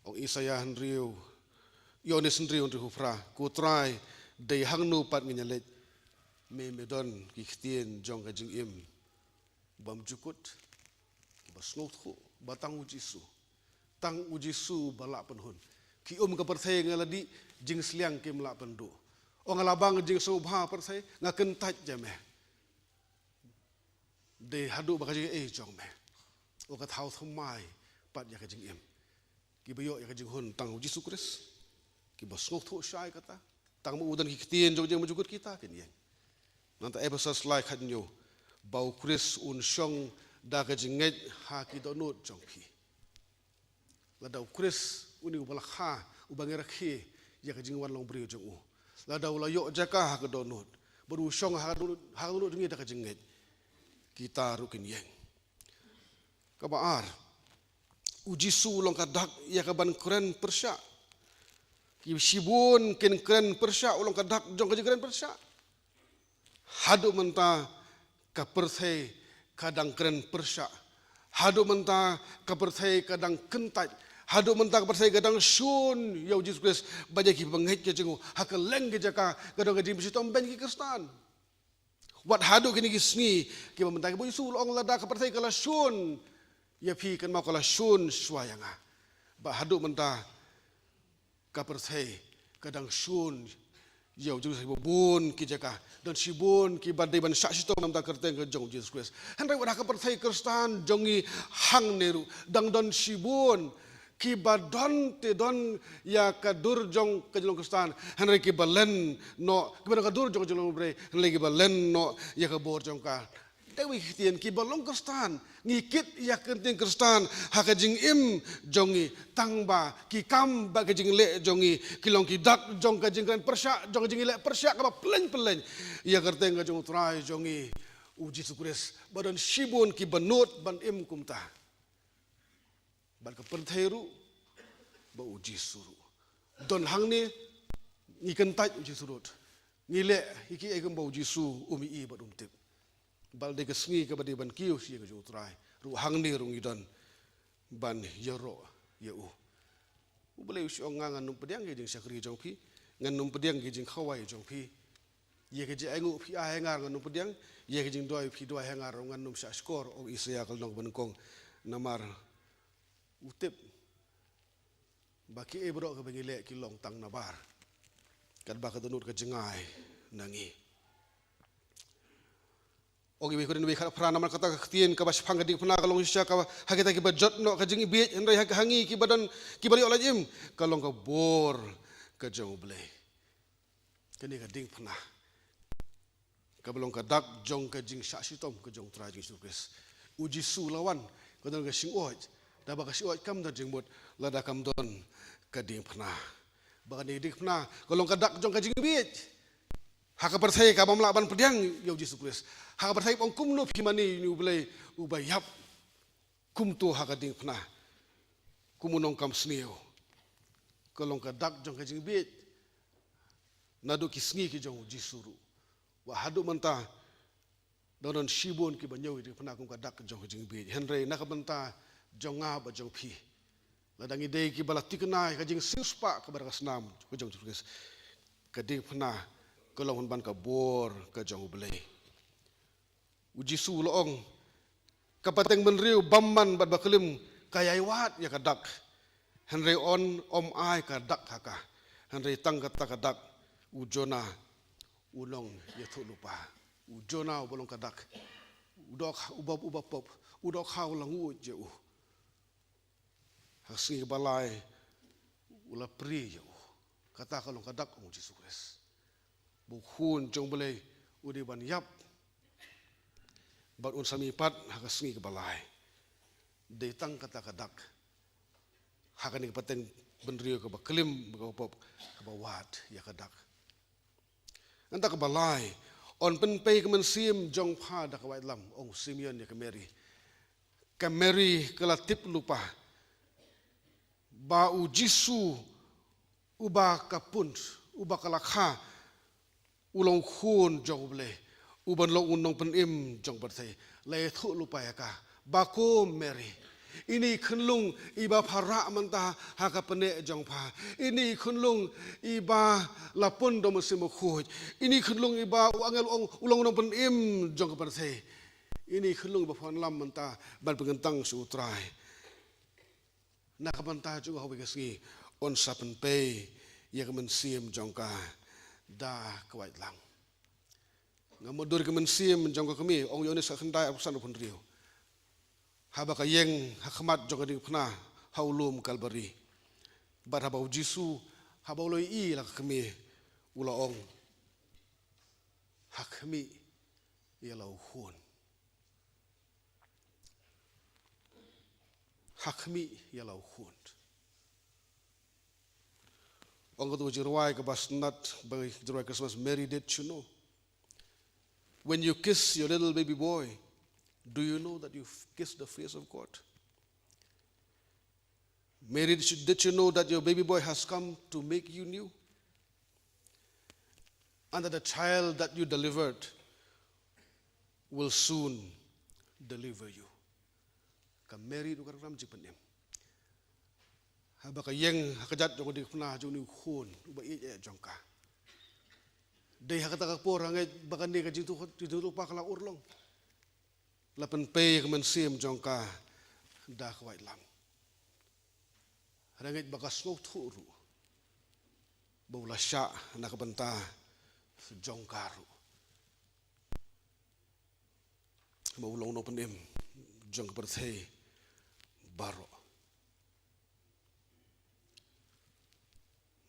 Ong Isaïah hynriew, Ïoannis hynriew, hynriew phra, "Ko Trai, dei hangno pat ngin ïaleit? Me me don ki ktien jong ka jingim bymjukut." Kiba sngewthuh ba tang u Jisu, tang u Jisu ba lah pynhun. Ki um ka pyrthei nga la dih, jingsliang kim lah pynduh. O nga la bang jingsngewbha pyrthei, nga kyntait ïa me. Dei haduh ba ka jingaiei jong me, o ka thaw thymmai pat ïa ka jingim. Kiba ïoh ïa ka jinghun tang u Jisu Khrist. Kiba sngewthuh shai kata, tang ma u don ki ktien jong ka jingim bymjukut, kita kin ïeng. Nangta Ephesos lai, khathynñiew, ba u Khrist un shong da ka jingngeit ha ki dohnud jong phi. Lada u Khrist une uba la kha, uba ngi rakhe ïa ka jingwan long briew jong u, lada u la ïoh jaka ha ka dohnud, bad u shong ha ka dohnud, ha ka dohnud jong ngi da ka jingngeit, kita ruh kin ïeng. Kaba ar, u Jisu u long ka dak ïa ka ban kren pyrshah. Ki shibun kin kren pyrshah, u long ka dak jong ka jingkren pyrshah. Haduh mynta ka pyrthei ka dang kren pyrshah. Haduh mynta ka pyrthei ka dang kyntait. Haduh mynta ka pyrthei ka dang shun ïa u Jisu Khrist bad ïa ki bangeit ka jong u ha kylleng ki jaka, ka don ka jingpynshitom beiñ ki Khristan. Wat haduh kine ki sngi kiba mynta, kiba u Jisu u la ong, lada ka pyrthei ka la shun ïa phi, kynmaw ka la shun shuwa ïa nga. Bad haduh mynta ka pyrthei ka dang shun ïa u Jisu ha bun ki jaka. Don shibun kiba dei ban shah shitom namar ka kyrteng ka jong u Jisu Khrist. Hynrei wat ha ka pyrthei Khristan jong ngi hangne ruh dang don shibun kiba don te don ïa ka dur jong ka jinglong Khristan, hynrei kiba len noh, kiba don ka dur jong ka jinglong Blei, hynrei kiba len noh ïa ka bor jong ka. Dei wei ki ktien, kiba long Khristan, ngi kit ïa ka ktien Khristan ha ka jingim jong ngi, tang ba ki kam bad ka jingleh jong ngi ki long ki dak jong ka jingkren pyrshah, jong ka jingïaleh pyrshah kaba pylleng pylleng ïa ka kyrteng ka jong u Trai jong ngi u Jisu Khrist. Ba don shibun kiba nud ban im kumta. Bad ka pyrthei ruh, bad u Jisu ruh. Don hangne, ngi kyntait u Jisu ruh. Ngi leh ïa kiei kumba u Jisu um ïohi bad um tip. Bad dei ka sngi kaba dei ban kiew sha ïing ka jong u Trai ruh, hangne ruh ngi don ban ïaroh ïa u. U Blei u shu ong, nga ngan ym pdiang ïa ka jingshakri jong phi, ngan ym pdiang ïa ka jingkhawai jong phi. Ïa ka jingainguh phi ai ha nga ruh ngan ym pdiang, ïa ka jingduwai phi duwai ha nga ruh ngan ym shah shkor, ong Isaïah ka lynnong ba nyngkong. Namar u tip ba kiei baroh kiba ngi leh ki long tang nabar, katba ka dohnud ka jngai na ngi. Ong iwei Korinth wei khatphra, namar kata ka ktien kaba shaphang ka diengphna ka long shisha kaba ha kita kiba jot noh ka jingbieit, hynrei ha, ha ngi kiba don, kiba ïoh lait im, ka long ka bor ka jong u Blei. Kane ka diengphna kaba long ka dak jong ka jingshah shitom ka jong u Trai Jisu Khrist. U Jisu u la wan, ka don ka shyngkhuid, da ba ka shyngkhuid kam don jingmut lada kam don ka diengphna. Ba kane ka diengphna ka long ka dak jong ka jingbieit. Ha ka pyrthei ka bym lah ban pdiang ïa u Jisu Khrist. Ha ka pyrthei ong kumno phi mane ïa une u Blei uba ïap. Kumto ha ka diengphna, kum u nongkam sniew, ka long ka dak jong ka jingbieit. Naduh ki sngi ki jong u Jisu ruh, wat haduh mynta, Don don shibun kiba ñiew ïa ka diengphna kum ka dak jong ka jingbieit. Hynrei na ka bynta jong nga bad jong phi, lada ngi dei kiba la thikna ïa ka jingsiewspah kaba da ka snam ka jong u Khrist, ka diengphna ka long hynban ka bor ka jong U Blei. U Jisu u la ong, ka pateng bynriew bymman bad baklim ka ïai wad ïa ka dak, hynrei yn ym ai ka dak ha ka, hynrei tang kata ka dak u Jonah u long ïathuhlypa. U Jonah uba long ka dak, u doh, uba, uba pop, u dohkha u la nguid ïa u. Ha ka sngi kaba lai u la prie ïa u. Kata ka long ka dak, ong U Jisu Khrist, ba U Khun jong U Blei u dei ban ïap bad un sa mihpat ha ka sngi kaba lai. Dei tang kata ka dak ha kane ka pateng bynriew kaba klim, kaba pop, kaba wad ïa ka dak. Nangta kaba lai, yn pynpei ka mynsiem jong pha da ka waitlam, ong u Simeon ïa ka Mary. Ka Mary ka la tip lypa ba U Jisu uba ka pun, uba ka la kha, u long U Khun jong U Blei, u ban long U Nongpynim jong ka pyrthei. La ïathuhlypa ïa ka ba, ko Mary, ine i khunlung iba pha rah mynta ha ka pyneh jong pha, ine i khunlung iba la pun da U Mynsiem Bakhuid, ine i khunlung iba u angel u ong u long U Nongpynim jong ka pyrthei, ine i khunlung iba pha wallam mynta ban pynkyntang sha U Trai. Na ka bynta jong u ha kawei ka sngi yn sa pynpei ïa ka mynsiem jong ka da ka waitlam. Nga mutdur ïa ka mynsiem jong ka kmie, ong u Ïoannis khatkhyndai, arphew san, arphew hynriew, haba ka ïeng ha khmat jong ka diengphna ha u lum Kalbari. Bad haba U Jisu, haba u la ïohi la ka kmie, u la ong, ha khmih ïa la u khun. Ha khmih ïa la u khun. Ong katto ka jingrwai kaba sngewtynnat, ba jingrwai Christmas, Mary, did you know? When you kiss your little baby boy, do you know that you kiss the face of God? Mary, did you, did you know that your baby boy has come to make you new? And that the child that you delivered will soon deliver you. Ka Mary ruh ka rangam jingpynim. Haba ka ïeng ha kjat jong ka diengphna jong une u khun uba ïeit eh jong ka. Dei ha kata ka por, ha ngeit ba kane ka jingthoh, jingthoh lypa ka la urlong, la pynpei ka mynsiem jong ka da ka waitlam. Ha ngeit ba ka sngewthuh ruh ba u la shah na ka bynta jong ka ruh, ba u long u nongpynim jong ka pyrthei baroh.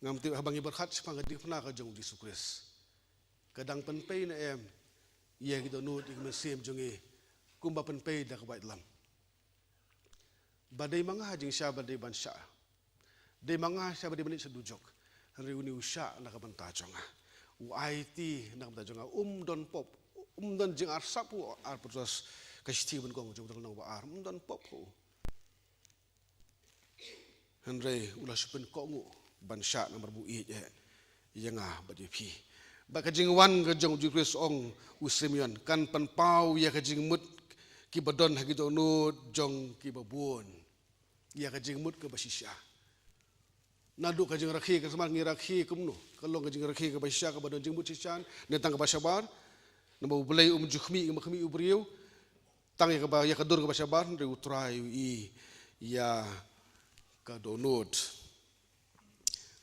Ngam tip haba ngi pyrkhat shaphang ka diengphna ka jong U Jisu Khrist, ka dang pynpei ne em ïa ki dohnud, ïa ki mynsiem jong ngi kumba pynpei da ka waitlam. Ba dei ma nga jingshisha ba dei ban shah, dei ma nga shisha ba dei ban leit sha dujok. Hynrei une u shah na ka bynta jong nga, u aiti na ka bynta jong nga. Um don pop, um don jingarsap ha u, Arpetros ka shithi ba nyngkong jong u, dkhot ba ar, um don pop ha u. Hynrei u la shu pynkohnguh ban shah namar ba u ïeit eh ïa nga bad ïa phi. Bad ka jingwan ka jong U Jisu Khrist, ong u Simeon, kan pynpaw ïa ka jingmut kiba don ha ki dohnud jong kiba bun ïa ka jingmut kaba shisha. Naduh ka jingrakhe Christmas ngi rakhe kumno, ka long ka jingrakhe kaba shisha, kaba don jingmut shisha, ne tang kaba shabar. Namar U Blei um ju khmih, um khmih u briew tang ïa kaba, ïa ka dur kaba shabar, hynrei U Trai u ïohi ïa ka dohnud.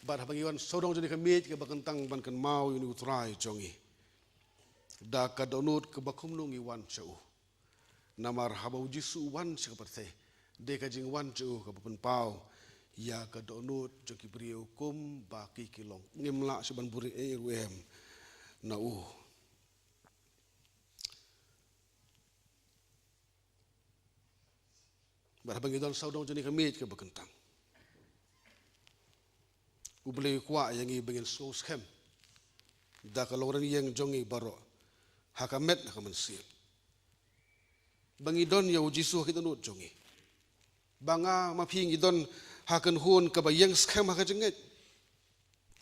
Bad haba ngi wan sawdong jong kane ka miej kaba kyntang ban kynmaw ïa une U Trai jong ngi, da ka dohnud kaba kumno ngi wan sha u? Namar haba U Jisu u wan sha ka pyrthei, dei ka jingwan jong u kaba pynpaw ïa ka dohnud jong ki briew kumba ki ki long. Ngim lah shuh ban buhrieh ei ruh em na u. Bad haba ngi don sawdong jong kane ka miej kaba kyntang, U Blei u kwah ïa ngi ba ngin sngewskhem da ka longrynieng jong ngi baroh, ha ka met, ha ka mynsiem, ba ngi don ïa U Jisu ha ki dohnud jong ngi. Ba nga ma phi ngi don ha ka kynhun kaba ïeng skhem ha ka jingngeit,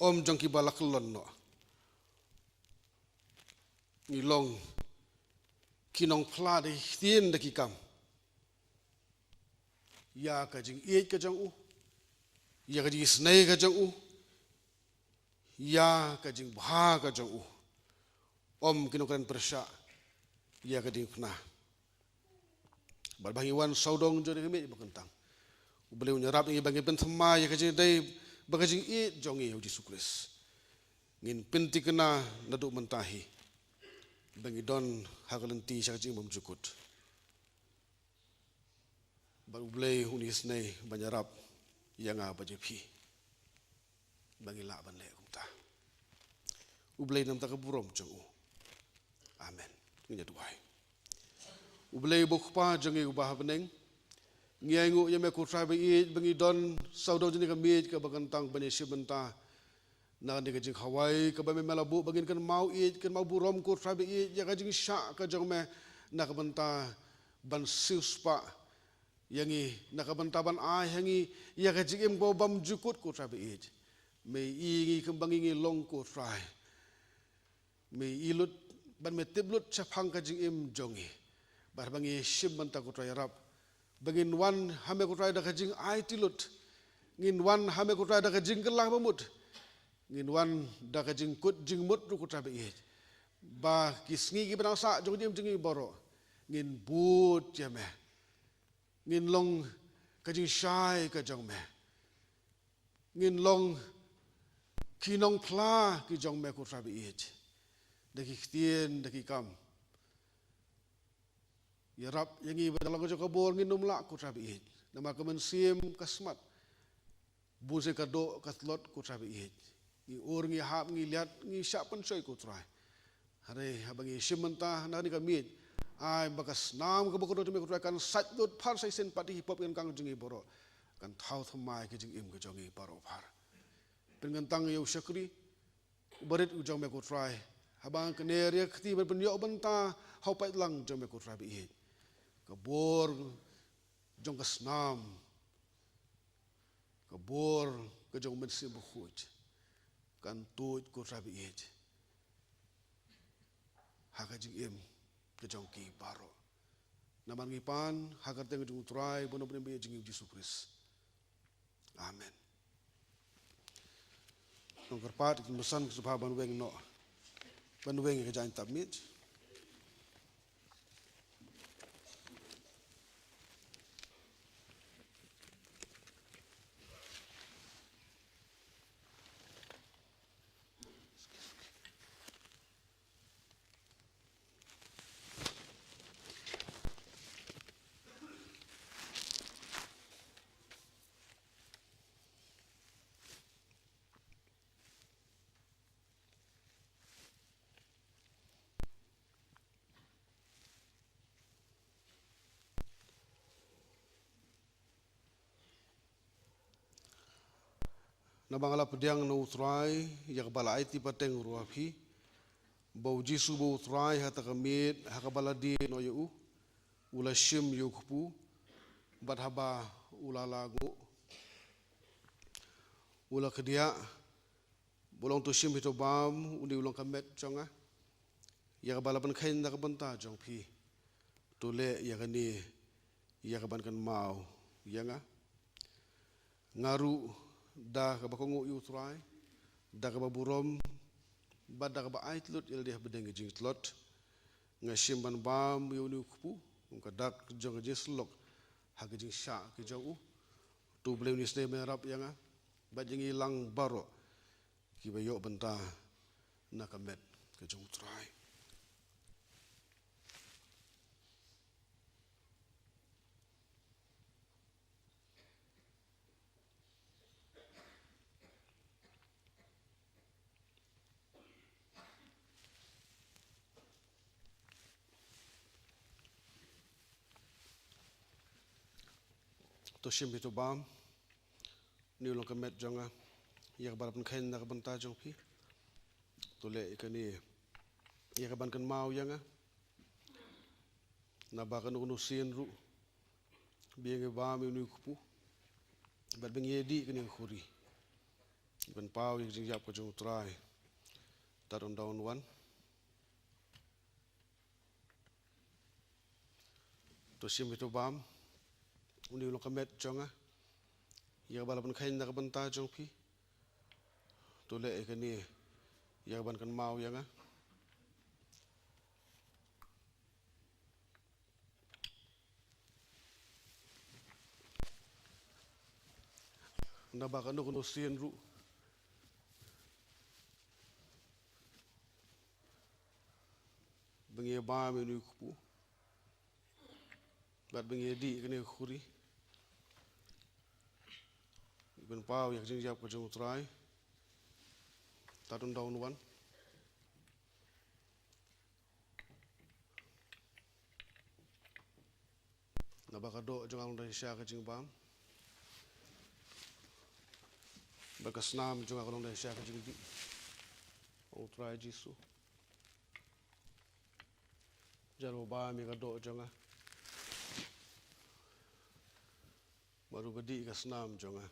ym jong kiba la kyllon noh. Ngi long ki nongphla da ki ktien da ki kam ïa ka jingïeit ka jong u, ïa ka jingisynei ka jong u, ïa ka jingbha ka jong u. Ym ki nongkren pyrshah ïa ka diengphna. Bad ba ngi wan sawdong jong kane ka miej ba kyntang, U Blei un ïarap ïa ngi ba ngin pynthymmai ïa ka jingïadei bad ka jingïeit jong ngi ïa U Jisu Khrist. Ngin pynthikna naduh mynta hi ba ngi don ha ka lynti sha ka jingim bymjukut. Bad U Blei un isynei ban ïarap ïa nga bad ïa phi ba ngin lah ban leh kumta. U Blei un ai ka burom jong u. Amen. Ngin ïa duwai. U Blei uba U Kpa jong ngi uba ha bneng, ngi ainguh ïa me ko Trai ba ïeit ba ngi don sawdong jong kane ka miej kaba kyntang ban ïashim bynta na kane ka jingkhawai kaba me me la buh ba ngin kynmaw ïeit, kynmaw burom ko Trai ba ïeit ïa ka jingshah ka jong me na ka bynta ban siewspah ïa ngi, na ka bynta ban ai ha ngi ïa ka jingim kaba bymjukut ko Trai ba ïeit. Me i ngi kumba ngi ngi long ko Trai. Me i lut bad me tip lut shaphang ka jingim jong ngi. Bad ba ngi shim bynta ko Trai ïarap ba ngin wan ha me ko Trai da ka jingaiti lut. Ngin wan ha me ko Trai da ka jingkylla bamut. Ngin wan da ka jingkut jingmut ruh ko Trai ba ïeit. Ba ki sngi kiba nang sah jong ka jingim jong ngi baroh ngin bud ïa me. Ngin long ka jingshai ka jong me. Ngin long ki nongphla ki jong me ko Trai ba ïeit. Da ki ktien, da ki kam. Ïarap ïa ngi ba da la ka jong ka bor ngin ym lah ko Trai ba ïeit. Namar ka mynsiem ka smat. Bun sien ka doh ka tlot ko Trai ba ïeit. Ngi ur ngi hap ngi liat ngi shah pynshoi ko Trai. Hynrei haba ngi shim bynta na kane ka miej, ai ba ka snam kaba kordor jong me ko Trai kan sait lut phar sha shisien pat ïa ki pop ki donkam jong ngi baroh. Kan thaw thymmai ka jingim ka jong ngi baroh phar. Pynkyntang ïa u shakri uba rit u jong me ko Trai. Haba ngi kner ïa ka kti ban pynïoh bynta ha u paidlang jong me ko Trai ba ïeit. Ka bor jong ka snam, ka bor ka jong u Mynsiem Bakhuid kan tuid ko Trai ba ïeit ha ka jingim ka jong ki baroh. Namar ngi pan ha ka kyrteng ka jong u Trai bad u Nongpynim ba ïeit jong ngi u Jisu Khrist. Amen. Nongkyrpad kin pynsan ki sngewbha ban weng noh, ban weng ïa ka jaiñ tap miej. Naba nga la pdiang na u Trai ïa kaba la aiti pateng ruh ha phi, ba u Jisu ba u Trai ha kata ka miet ha kaba la die noh ïa u, u la shim ïa u kpu, bad haba u la la nguh, u la kdiah, ba u la ong, to shim hi to bam, une u long ka met jong nga ïa kaba la pynkheiñ na ka bynta jong phi. To leh ïa kane ïa kaban kynmaw ïa nga. Nga ruh da kaba kohnguh ïa u Trai, da kaba burom bad da kaba aiti lut ïa lade ha pdeng ka jingtlot, nga shim ban bam ïa une u kpu kum ka dak jong ka jingsyllok ha ka jingshah ka jong u. To u Blei un isynei ban ïarap ïa nga bad ïa ngi lang baroh kiba ïoh bynta na ka met ka jong u Trai. To shim hi to bam. Une u long ka met jong nga ïa kaba la pynkheiñ na ka bynta jong phi. To leh ïa kane ïa kaban kynmaw ïa nga. Naba kano kano sien ruh ba ngi bam ïa une u kpu bad ba ngi ïa dih kane ka khuri, ngi pynpaw ïa ka jingïap ka jong u Trai. Tad ynda un wan. Ba shim ïa uto u bam, une u long ka met jong nga, ïa kaba la pynkheiñ na ka bynta jong phi. To leh ïa kane ïa kaban kynmaw ïa nga. Naba kano kano sien ruh ba ngi ïa bam ïa une u kpu bad ba ngi ïa dih ïa kane ka khuri, ngi pynpaw ïa ka jingïap ka jong U Trai. Tad un da un wan. Naba ka doh jong nga ka long da sha ka jingbam, bad ka snam jong nga ka long da sha ka jingdih. Ong U Trai Jisu, jar ba bam ïa ka doh jong nga, bad ruh ba dih ïa ka snam jong nga.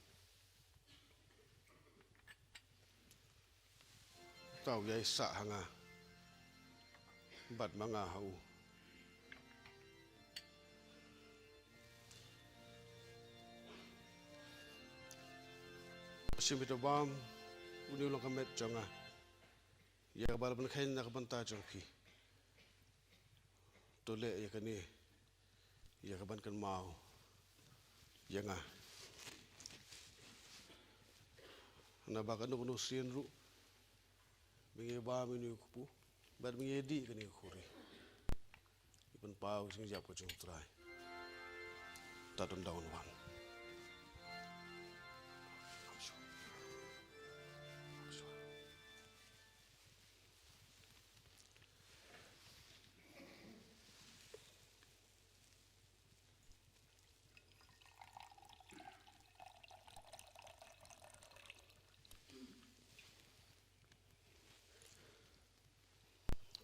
Uta u ïaisah ha nga bad ma nga ha u. Shim ïa uto u bam, une u long ka met jong nga, ïa kaba la pynkheiñ na ka bynta jong phi. To leh ïa kane ïa kaban kynmaw ïa nga. Naba kano kano sien ruh ba ngi ïa bam ïa une u kpu bad ba ngi ïa dih ïa kane ka khuri, ngi pynpaw ïa ka jingïap ka jong U Trai. Tad un da un wan.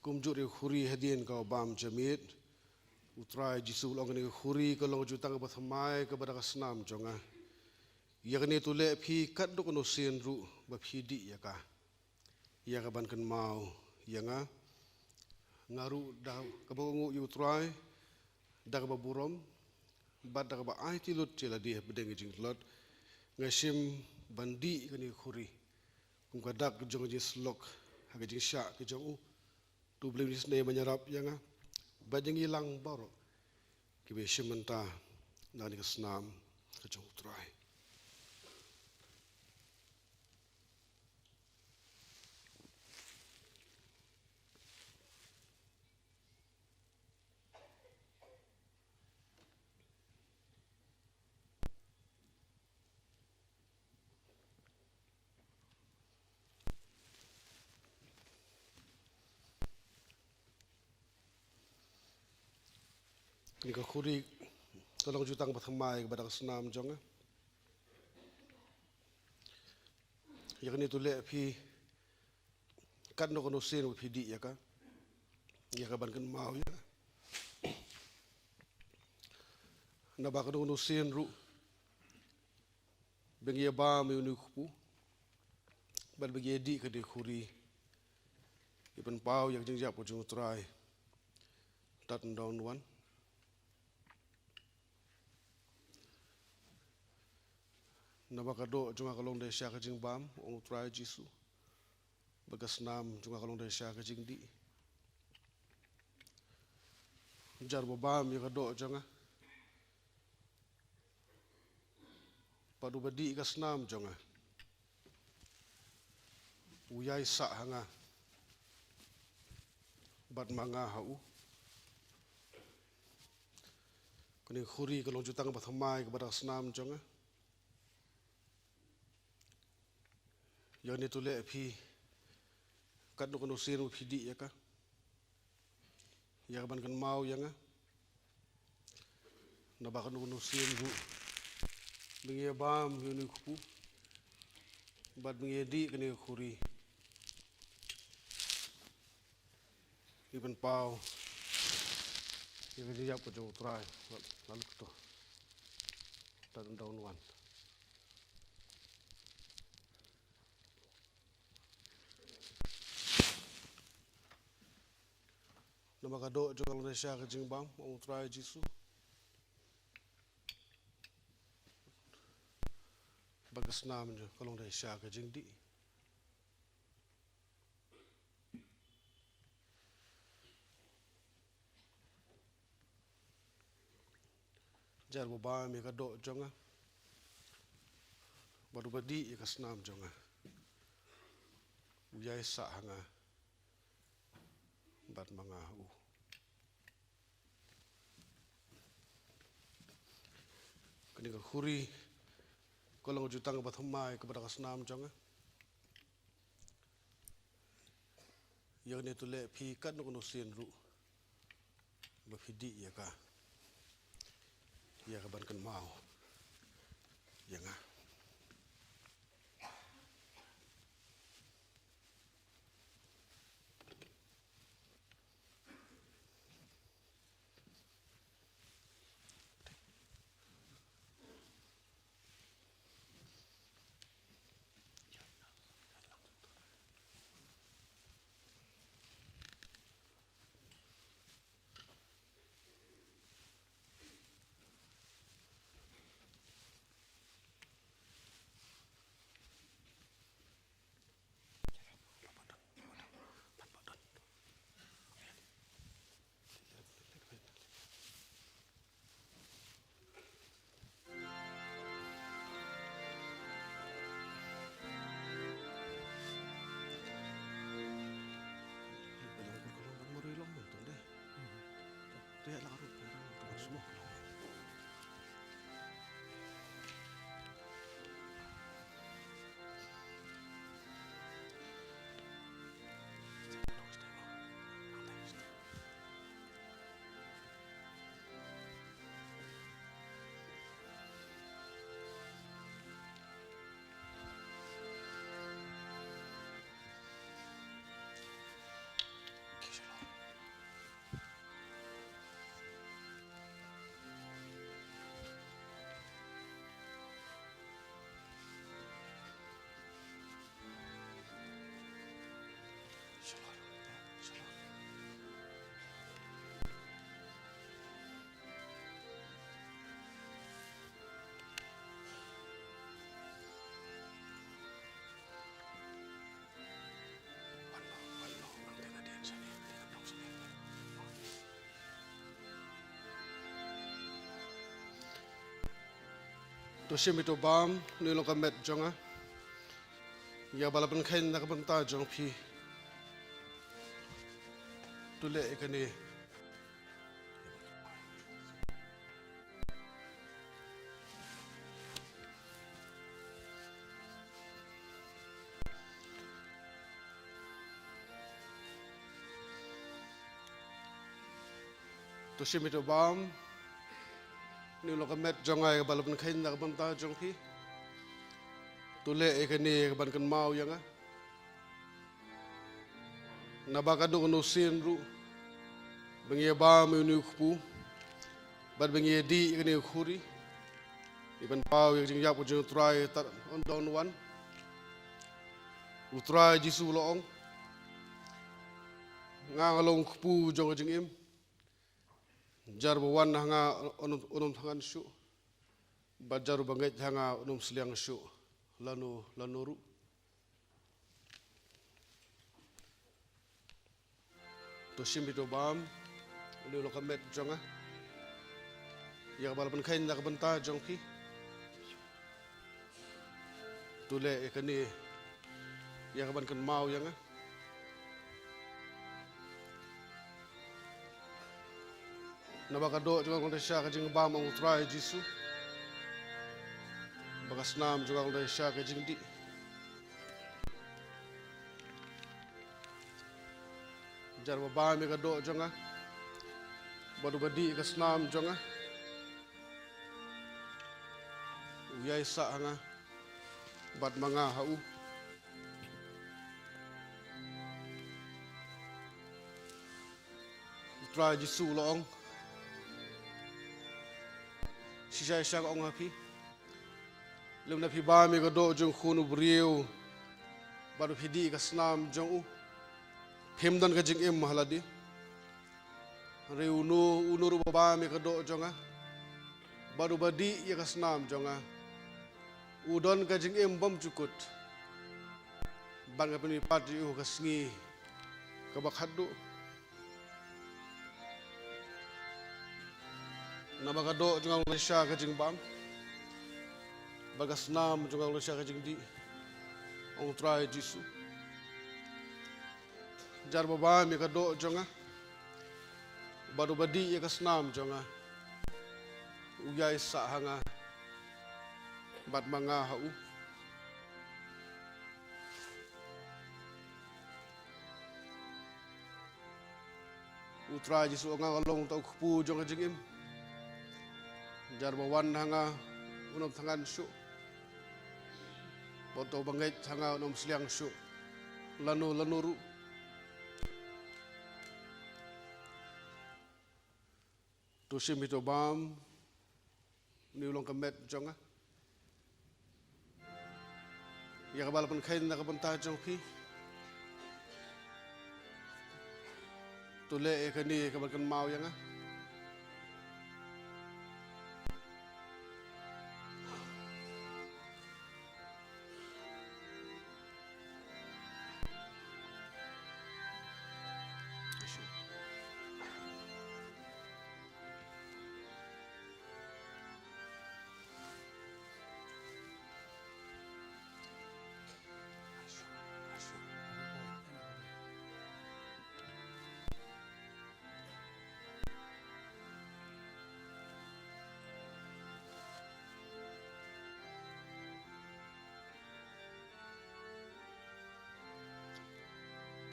Kumjuh ïa ka khuri hadien kaba bam jingmut, U Trai Jisu u la ong, kane ka khuri ka long ka jutang kaba thymmai kaba da ka snam jong nga. Ïa kane to leh phi katno katno sien ruh ba phi dih ïa ka, ïa kaban kynmaw ïa nga. Nga ruh da kaba kohnguh ïa U Trai, da kaba burom bad da kaba aiti lut ïa lade hapdeng ka jingtlot, nga shim ban dih ïa kane ka khuri kum ka dak jong ka jingsyllok ha ka jingshah ka jong u. To U Blei un isynei ban ïarap ïa nga bad ïa ngi lang baroh kiba shim bynta na kane ka snam ka jong U Trai. Kane ka khuri ka long jutang ba thymmai kaba da ka snam jong nga. Ïa kane to leh phi katno katno sien ba phi dih ïa ka, ïa kaban kynmaw ïa nga. Naba kano kano sien ruh ba ngi ïa bam ïa une u kpu bad ba ngi ïa dih ïa kane ka khuri, ngi pynpaw ïa ka jingïap ka jong U Trai. Tad un da un wan. Naba ka doh jong nga ka long da sha ka jingbam, ong U Trai Jisu, bad ka snam jong nga ka long da sha ka jingdih. Jar ba bam ïa ka doh jong nga bad uba dih ïa ka snam jong nga, u ïaisah ha nga bad ma nga ha u. Kane ka khuri ka long jutang ba thymmai kaba da ka snam jong nga. Ïa kane to leh phi katno katno sien ba phi dih ïa ka, ïa kaban kynmaw ïa nga. Naba kano kano sien ruh ba ngi ïa bam ïa une u kpu bad ba ngi ïa dih ïa kane ka khuri, ngi pynpaw ïa ka jingïap ka jong U Trai. Nalor kata, tad un da un wan. Naba ka doh jong nga ka long da sha ka jingbam, ong U Trai Jisu, ka snam jong ka long dei sha ka jingdih. Jar ba bam ïa ka doh jong nga bad uba dih ïa ka snam jong nga, u ïai sah ha nga bad ma nga ha u. Kane ka khuri ka long jutang kaba thymmai kaba da ka snam jong nga. Ïa kane to leh phi katno katno sien ruh ba phi dih ïa ka, ïa ka ban kynmaw ïa nga. To shim ïa uto u bam, une u long ka met jong nga, ïa ba la pynkheiñ na ka bynta jong phi. To leh ïa kane. To shim ïa uto u bam, une u long ka met jong nga, ïa ba la pynkheiñ na ka bynta jong phi. To leh ïa kane ïa ka ban kynmaw ïa nga. Naba katno katno sien ruh ba ngi ïa bam ïa une u kpu bad ba ngi ïa dih ïa kane ka khuri, ngi pynpaw ïa ka jingïap ka jong U Trai tad haduh un wan. U Trai Jisu u la ong, nga nga long u kpu jong ka jingim. Jar ba wan ha nga un ym, un ym thngan shuh, bad jar ba ngeit ha nga un ym sliang shuh lano lano ruh. To shim ïa uto u bam, une u long ka met jong nga, ïa kaba la pynkheiñ na ka bynta jong phi. To leh ïa kane ïa ka ban kynmaw ïa nga. Naba ka doh jong nga ka long dei sha ka jingbam, ong U Trai Jisu, bad ka snam jong nga ka long dei sha ka jingdih. Jar ba bam ïa ka doh jong nga bad uba dih ïa ka snam jong nga, u ïai sah ha nga bad ma nga ha u. U Trai Jisu u la ong, shisha shisha nga ong ha phi, lymda phi bam ïa ka doh jong U Khun u briew bad phi dih ïa ka snam jong u, phim don ka jingim ha lade. Hynrei uno uno ruh uba bam ïa ka doh jong nga bad uba dih ïa ka snam jong nga, U don ka jingim bymjukut ban ka pynmihpat ïa u ha ka sngi kaba khatduh. Naba ka doh jong nga ka long shisha ka jingbam, bad ka snam jong nga ka long shisha ka jingdih, ong u Trai Jisu. Jar uba bam ïa ka doh jong nga bad uba dih ïa ka snam jong nga, u ïaisah ha nga bad ma nga ha u. U Trai Jisu u ong, nga long uta u kpu jong ka jingim. Jar uba wan ha nga un ym thngan shuh, bad uta uba ngeit ha nga un ym sliang shuh lano lano ruh. To shim hi, to bam. Une u long ka met jong nga, ïa kaba la pynkheiñ na ka bynta jong phi. To leh ïa kane kaba kynmaw ïa nga.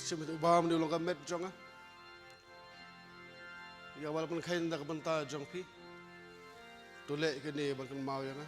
Shim hi, to bam, une u long ka met jong nga, ïa kaba la pynkheiñ na ka bynta jong phi. To leh ïa kane ban kynmaw ïa nga.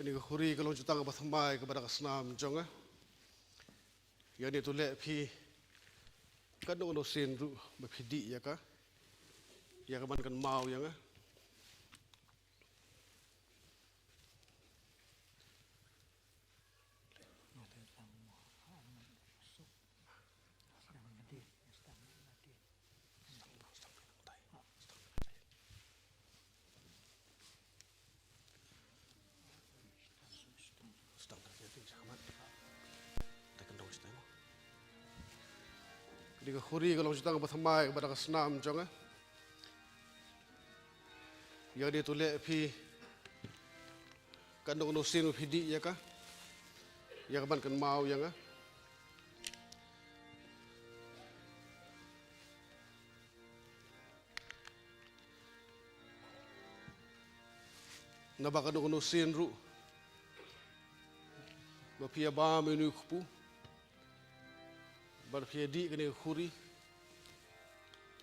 Kane ka khuri ka long jutang kaba thymmai kaba da ka snam jong nga. Ïa kane to leh phi katno katno sien ruh ba phi dih ïa ka, ïa ka ban kynmaw ïa nga. Kane ka khuri ka long jutang kaba thymmai kaba da ka snam jong nga. Ïa kane to leh phi katno katno sien ba phi dih ïa ka, ïa ka ban kynmaw ïa nga. Naba katno katno sien ruh ba phi ïa bam ïa une u kpu, bad phi ïa dih kane ka khuri,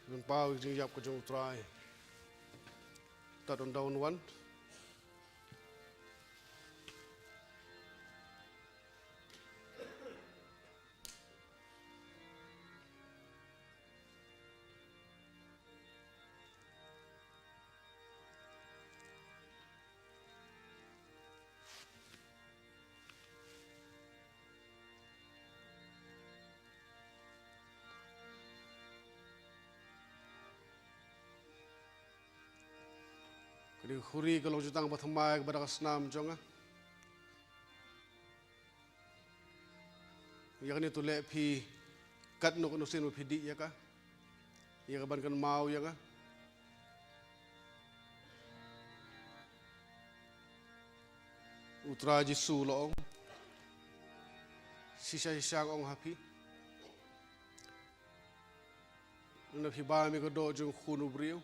pynpaw ïa ka jingïap ka jong u Trai. Tad ynda un wan. Kane ka khuri ka long jutang ba thymmai kaba da ka snam jong nga. Ïa kane to leh phi katno katno sien ba phi dih ïa ka, ïa ka ban kynmaw ïa nga. U Trai Jisu u la ong, shisha shisha nga ong ha phi, lada phi bam ïa ka doh jong u Khun u briew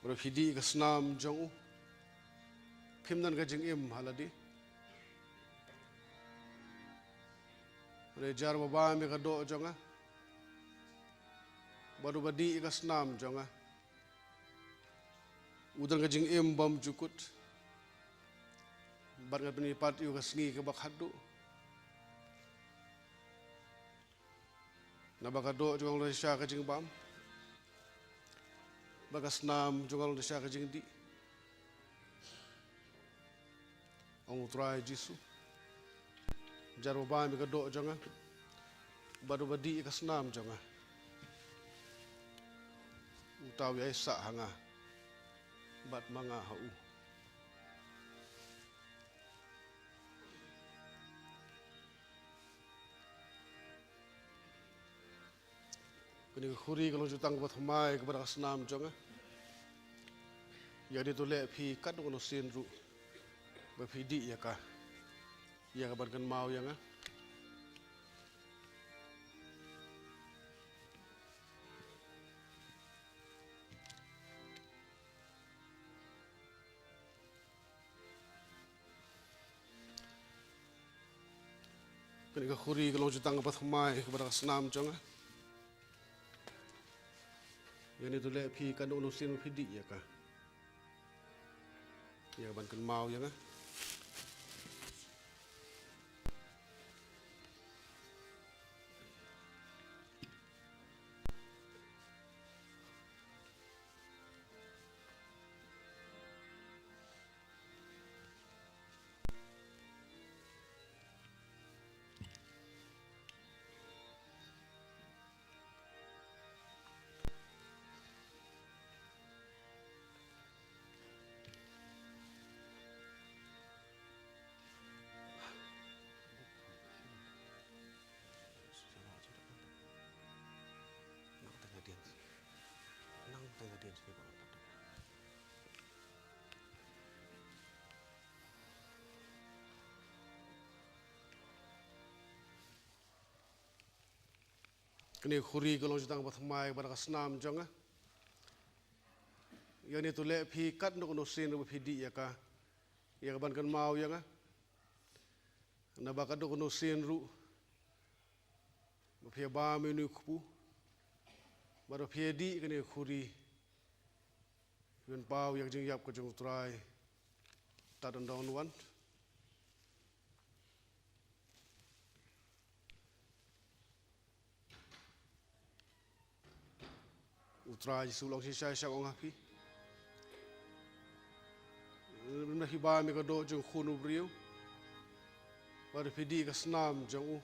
bad phi dih ïa ka snam jong u, phim don ka jingim ha lade. Hynrei jar uba bam ïa ka doh jong nga bad uba dih ïa ka snam jong nga, u don ka jingim bymjukut, bad ngan pynmih pat ïa u ka sngi kaba khatduh. Naba ka doh jong nga long shisha ka jingbam, bad ka snam jong nga long shisha ka jingdih, ong u Trai Jisu. Jar uba bam ïa ka doh jong nga bad uba dih ïa ka snam jong nga, uta u ïaisah ha nga bad ma nga ha u. Kane ka khuri ka long jutang kaba thymmai kaba da ka snam jong nga. Ïa kane to leh phi katno katno sien ruh ba phi dih ïa ka, ïa ka ban kynmaw ïa nga. Kane ka khuri ka long jutang kaba thymmai kaba da ka snam jong nga. Ïa kane to leh phi katno katno sien ba phi dih ïa ka, ïa ka ban kynmaw ïa nga. Kane ka khuri ka long jutang kaba thymmai kaba da ka snam jong nga. Ïa kane to leh phi katno katno sien ruh ba phi dih ïa ka, ïa ka ban kynmaw ïa nga. Naba katno katno sien ruh ba phi bam ïa une u kpu bad ba phi dih ïa kane ka khuri, phin paw ïa ka jingïap ka jong u Trai. Tad ong don wan. U Trai Jisu u la ong, shisha shisha nga ong ha phi, lada phi bam ïa ka doh jong u Khun u briew bad phi dih ïa ka snam jong u,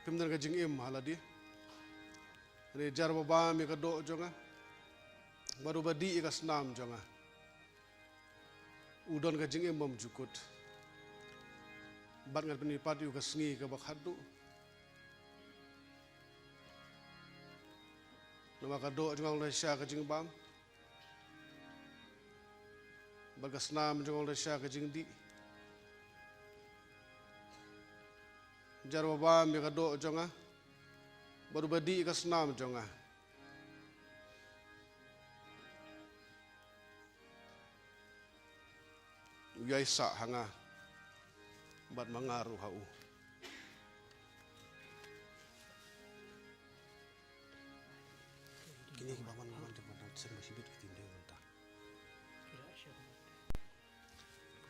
phim don ka jingim ha lade. Hynrei jar uba bam ïa ka doh jong nga bad uba dih ïa ka snam jong nga, u don ka jingim bymjukut, bad ngan pynmih pat ïa u ka sngi kaba khatduh. Namar ka doh jong nga long shisha ka jingbam, bad ka snam jong nga long shisha ka jingdih. Jar uba bam ïa ka doh jong nga bad uba dih ïa ka snam jong nga, u ïaisah ha nga bad ma nga ruh ha u. Kine kiba wan, wan, wan, wan, seng ba shibit ki tynjuh mynta.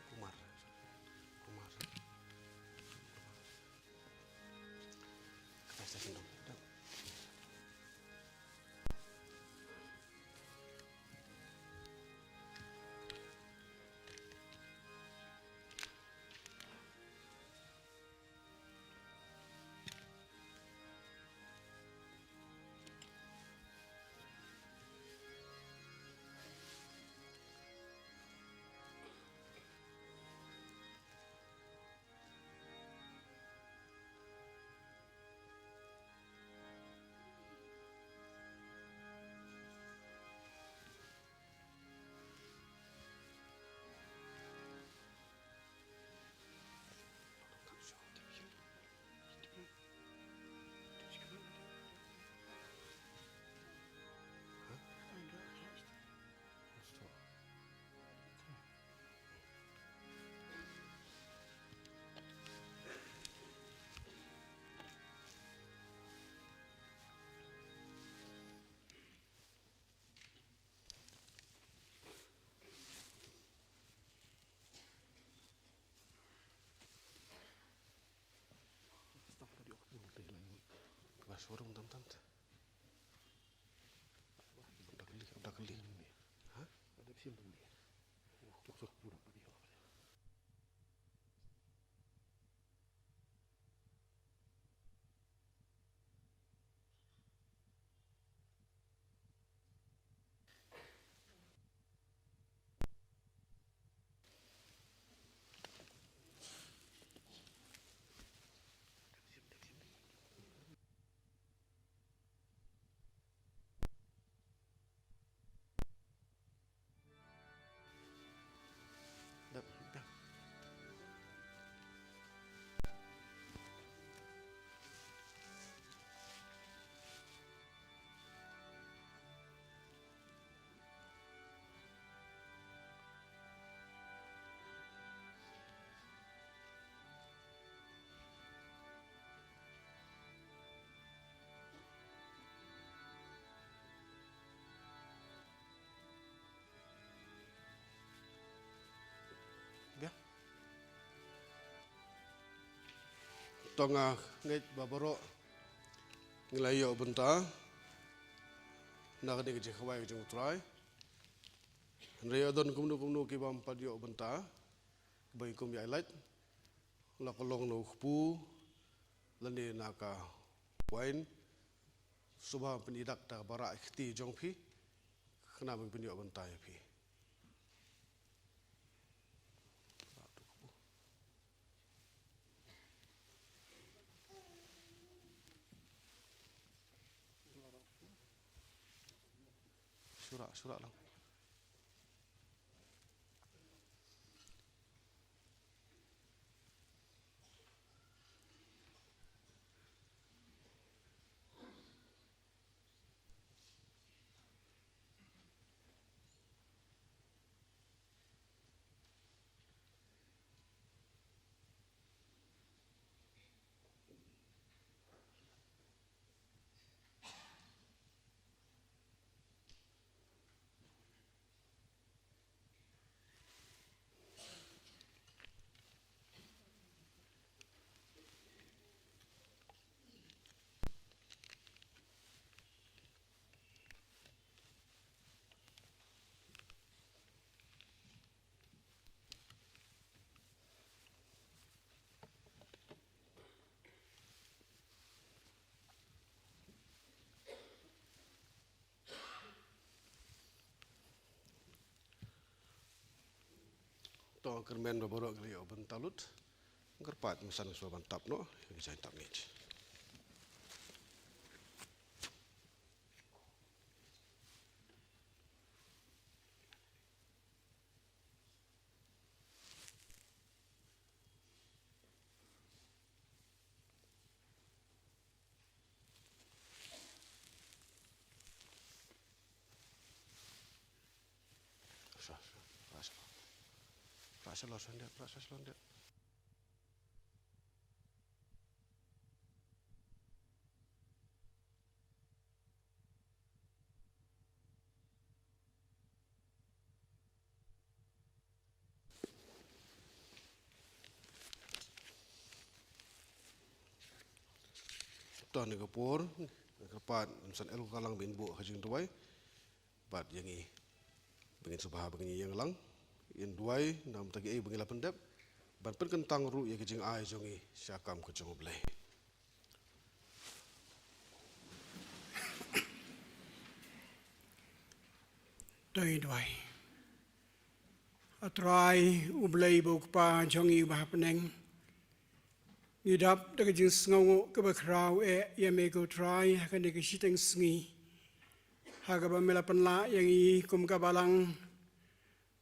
Kumar. Kumar. Kata sa sendong. Showroom tam tam te. Dakli, dakli. Ha? Biang. To nga ngeit ba baroh ngi la ïoh bynta na kane ka jingkhawai ka jong U Trai. Hynrei ïoh don kumno kumno ki bym pat ïoh bynta, ba kum ïa i lait la ka long na u kpu lane na ka wine. Sngewbha pynïaid da ka barah kti jong phi, khnang ba phin ïoh bynta ïa phi. Sura, sura lang. To kyrmen ba baroh ki la ïoh bynta lut. Kyrpad mynsan sngewbha ban tap noh ïa ki jaiñ tap ngeit. To ha kane ka por, kyrpad mynsan el ka lang ba in buh ha ka jingduwai. Bad ïa ngi ba ngin sngewbha ba ngin ïeng lang, ïeng duwai na ka bynta kiei ba ngi la pyndep, ban pynkyntang ruh ïa ka jingai jong ngi sha ka kam ka jong U Blei. To ngi duwai. A Trai U Blei ba u Kpa jong ngi uba ha bneng, ngi dap da ka jingsngewnguh kaba khraw eh ïa me ko Trai ha kane ka shiteng sngi, ha kaba me la pynlah ïa ngi kum ka balang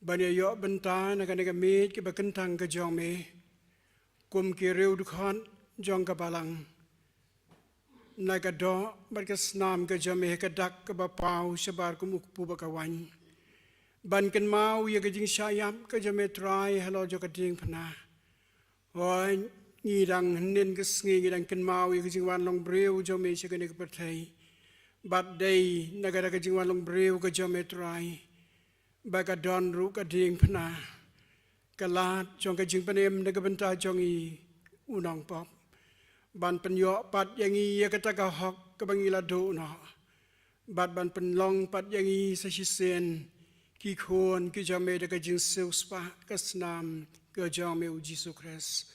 ban ïa ïoh bynta na kane ka miej kaba kyntang ka jong me kum ki riewdkhot jong ka balang, na ka doh bad ka snam ka jong me ha ka dak kaba paw shabar kum u kpu bad ka waiñ, ban kynmaw ïa ka jingshah ïap ka jong me Trai halor jong ka diengphna. Hooid, ngi dang hynnin ka sngi ngi dang kynmaw ïa ka jingwan long briew jong me sha kane ka pyrthei. Bad dei na ka, da ka jingwan long briew ka jong me Trai, ba ka don ruh ka diengphna, ka lad jong ka jingpynim na ka bynta jong ngi u nongpop, ban pynïoh pat ïa ngi ïa kata ka hok kaba ngi la duh noh, bad ban pynlong pat ïa ngi sa shisien ki khun ki jong me da ka jingsiewspah ka snam ka jong me, U Jisu Khrist.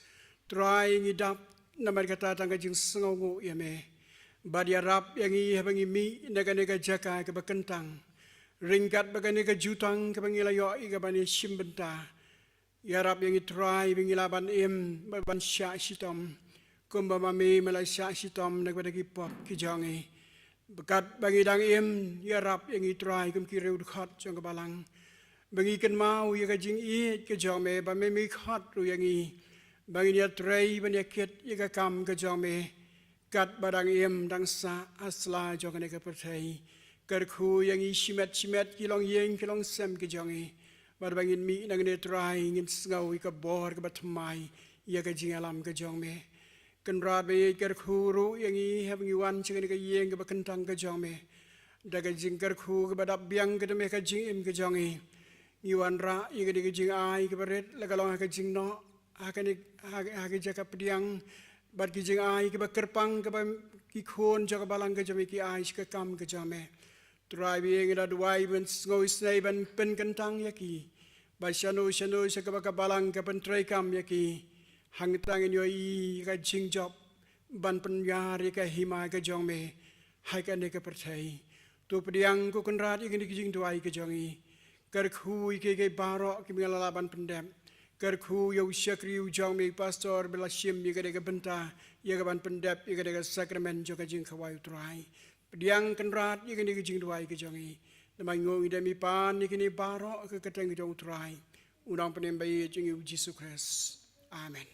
Trai, ngi dap namar kata tang ka jingsngewnguh ïa me. Bad ïarap ïa ngi haba ngi mih na kane ka jaka kaba kyntang, ryngkat bad kane ka jutang kaba ngi la ïoh ïa kaban ïashim bynta. Ïarap ïa ngi Trai ba ngi lah ban im bad ban shah shitom, kumba ma me me la shah shitom na ka bynta ki pop ki jong ngi. Bad katba ngi dang im, ïarap ïa ngi Trai kum ki riewdkhot jong ka balang, ba ngi kynmaw ïa ka jingïeit ka jong me, ba me me khot ruh ïa ngi, ba ngin ïatrei ban ïakit ïa ka kam ka jong me. Katba dang im dang sah ha sla jong kane ka pyrthei, kyrkhu ïa ngi shimet shimet, ki longïing ki longsem ki jong ngi, bad ba ngin mih nangne Trai ngin sngew ïa ka bor kaba thymmai ïa ka jingïalam ka jong me. Kynrad ba ïeit, kyrkhu ruh ïa ngi haba ngi wan sha kane ka ïing kaba kyntang ka jong me. Da ka jingkyrkhu kaba dap biang ka dei me ka jingim ka jong ngi, ngi wanrah ïa kane ka jingai kaba rit, la ka long ha ka jingnoh, ha kane, ha, ha ka jaka pdiang, bad ki jingai kiba kyrpang kaba ki khun jong ka balang ka jong me ki ai sha ka kam ka jong me. Trai, ba ïeit, ngi la duwai ban sngew isynei ban pynkyntang ïa ki, ba shano shano sha kaba ka balang ka pyntreikam ïa ki, hangta ngin ïohi ka jingjop ban pynïar ïa ka hima ka jong me ha kane ka pyrthei. To pdiang ko Kynrad ïa kine ki jingduwai ka jong ngi. Kyrkhu ïa kiei kiei baroh kiba ngi la lah ban pyndep. Kyrkhu ïa u shakri u jong me, u pastor ba la shim ïa kane ka bynta ïa kaban pyndep ïa kane ka sakramen jong ka jingkhawai, U Trai. Pdiang Kynrad ïa kine ki jingduwai ki jong ngi. Namar ngi ong ngi dei, ngi pan ïa kine baroh ha ka kyrteng jong U Trai, U Nongpynim ba ïeit jong ngi, U Jisu Khrist. Amen.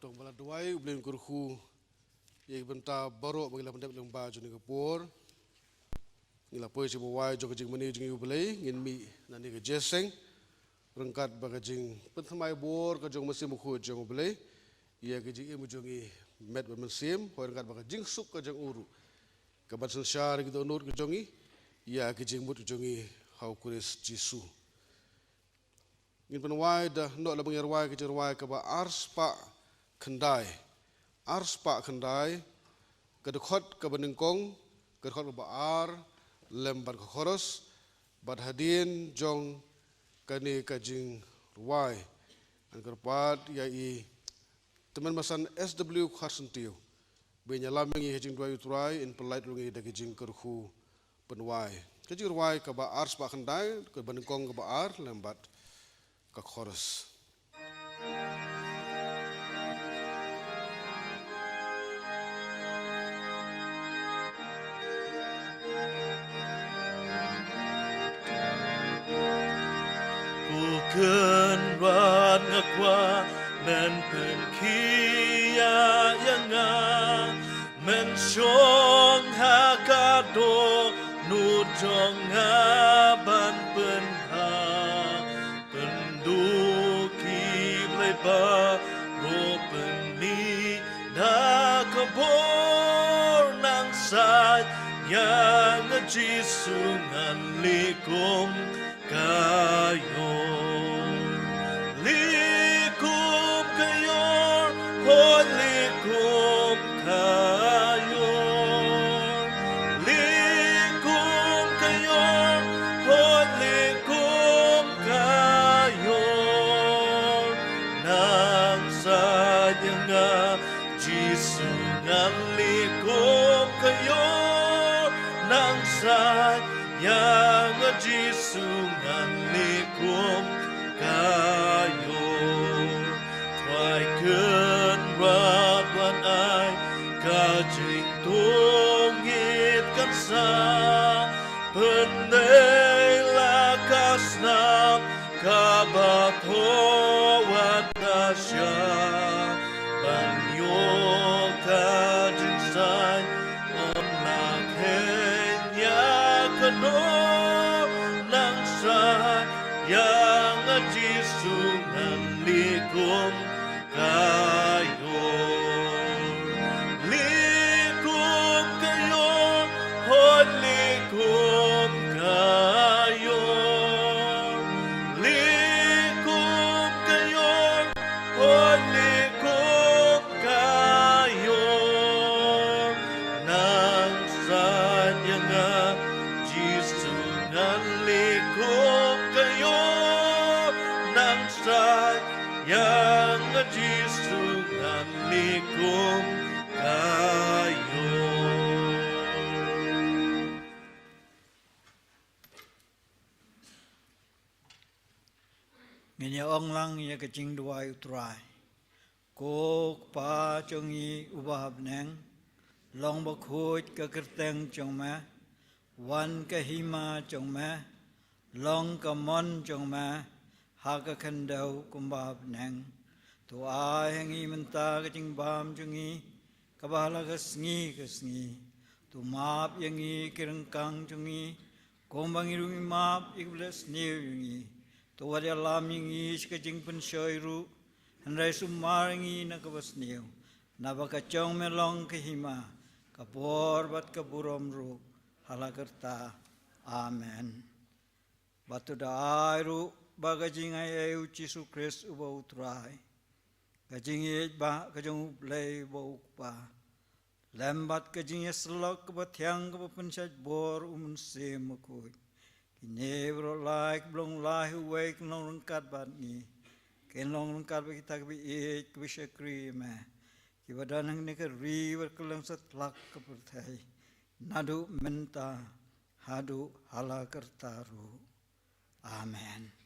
To ngin ïa duwai. U Blei un kyrkhu ïa ki bynta baroh ba ngi la pyndep lyngba jong kane ka por. Ngi la poi sha ba wai jong ka jingmane jong ngi, U Blei, ngin mih na kane ka jingïaseng ryngkat bad ka jingpynthymmai bor ka jong u Mynsiem Bakhuid jong U Blei ïa ka jingim jong ngi, met bad mynsiem, hooid ryngkat bad ka jingsuk ka jong u ruh, kaban synshar ïa ki dohnud ki jong ngi ïa ka jingmut jong ngi ha U Khrist Jisu. Ngin pynwai da noh lada ngi rwai ka jingrwai kaba arspah khyndai. Arspah khyndai, ka dkhot kaba nyngkong, ka dkhot kaba ar, lem bad ka chorus. Bad hadien jong kane ka jingrwai, ngan kyrpad ïa i Tymmen Basan S W Kharsyntiew ba in ïalam ïa ngi ha ka jingduwai U Trai, in pynlait ruh ïa ngi da ka jingkyrkhu pynwai. Ka jingrwai kaba arspah khyndai, kaba nyngkong kaba ar, lem bad ka chorus. Ko Kynrad, nga kwah men pynkhiah ïa nga, men shong ha ka dohnud jong nga ban pynbha, pynduh ki blei baroh, pynmih da ka bor. Nang sa ïa nga Jisu, ngan leh kum ka ïor. Leh kum ka ïor, hooid leh kum ka ïor. Leh kum ka ïor, hooid leh kum ka ïor. Nang sa ïa nga Jisu, ngan leh kum ka ïor. Nang sa ïa nga Jisu, ngan leh kum ka ïor. Trai Kynrad, wan ai ka jingtngit kan sa pyndei la ka snam kaba thoh wat ka sha, ban ïoh ka jingsaiñ ym la kheiñ ïa ka doh. Nang sa ïa nga Jisu, ngan leh kum ka ïor. Yang Jisu ngan likum kayo. Ngin ïa ong lang ïa ka jingduwai u Trai. Ko Kpa jong ngi uba ha bneng, long bakhuid ka kyrteng jong me, wan ka hima jong me, long ka mon jong me ha ka khyndew kumba ha bneng. To ai ha ngi mynta ka jingbam jong ngi kaba ha la ka sngi ka sngi. To map ïa ngi ki ryngkang jong ngi kumba ngi ruh ngi map ïa kiba leh sniew ïa ngi. To wat ïalam ïa ngi sha ka jingpynshoi ruh, hynrei sumar ïa ngi na kaba sniew. Naba ka jong me long ka hima, ka bor bad ka burom ruh ha la karta. Amen. Bad to da ai ruh ba ka jingaiei u Jisu Khrist uba u Trai, ka jingïeit ba ka jong U Blei uba u Kpa, lem bad ka jingïasyllok kaba thiang kaba pynshait bor U Mynsiem Bakhuid, kine baroh lai kiba long lai ha uwei kin long ryngkat bad ngi. Kin long ryngkat bad kita kiba ïeit kiba shakri ïa me, kiba don hangne ha ka ri bad kylleng satlak ka pyrthei, naduh mynta haduh ha la karta ruh. Amen.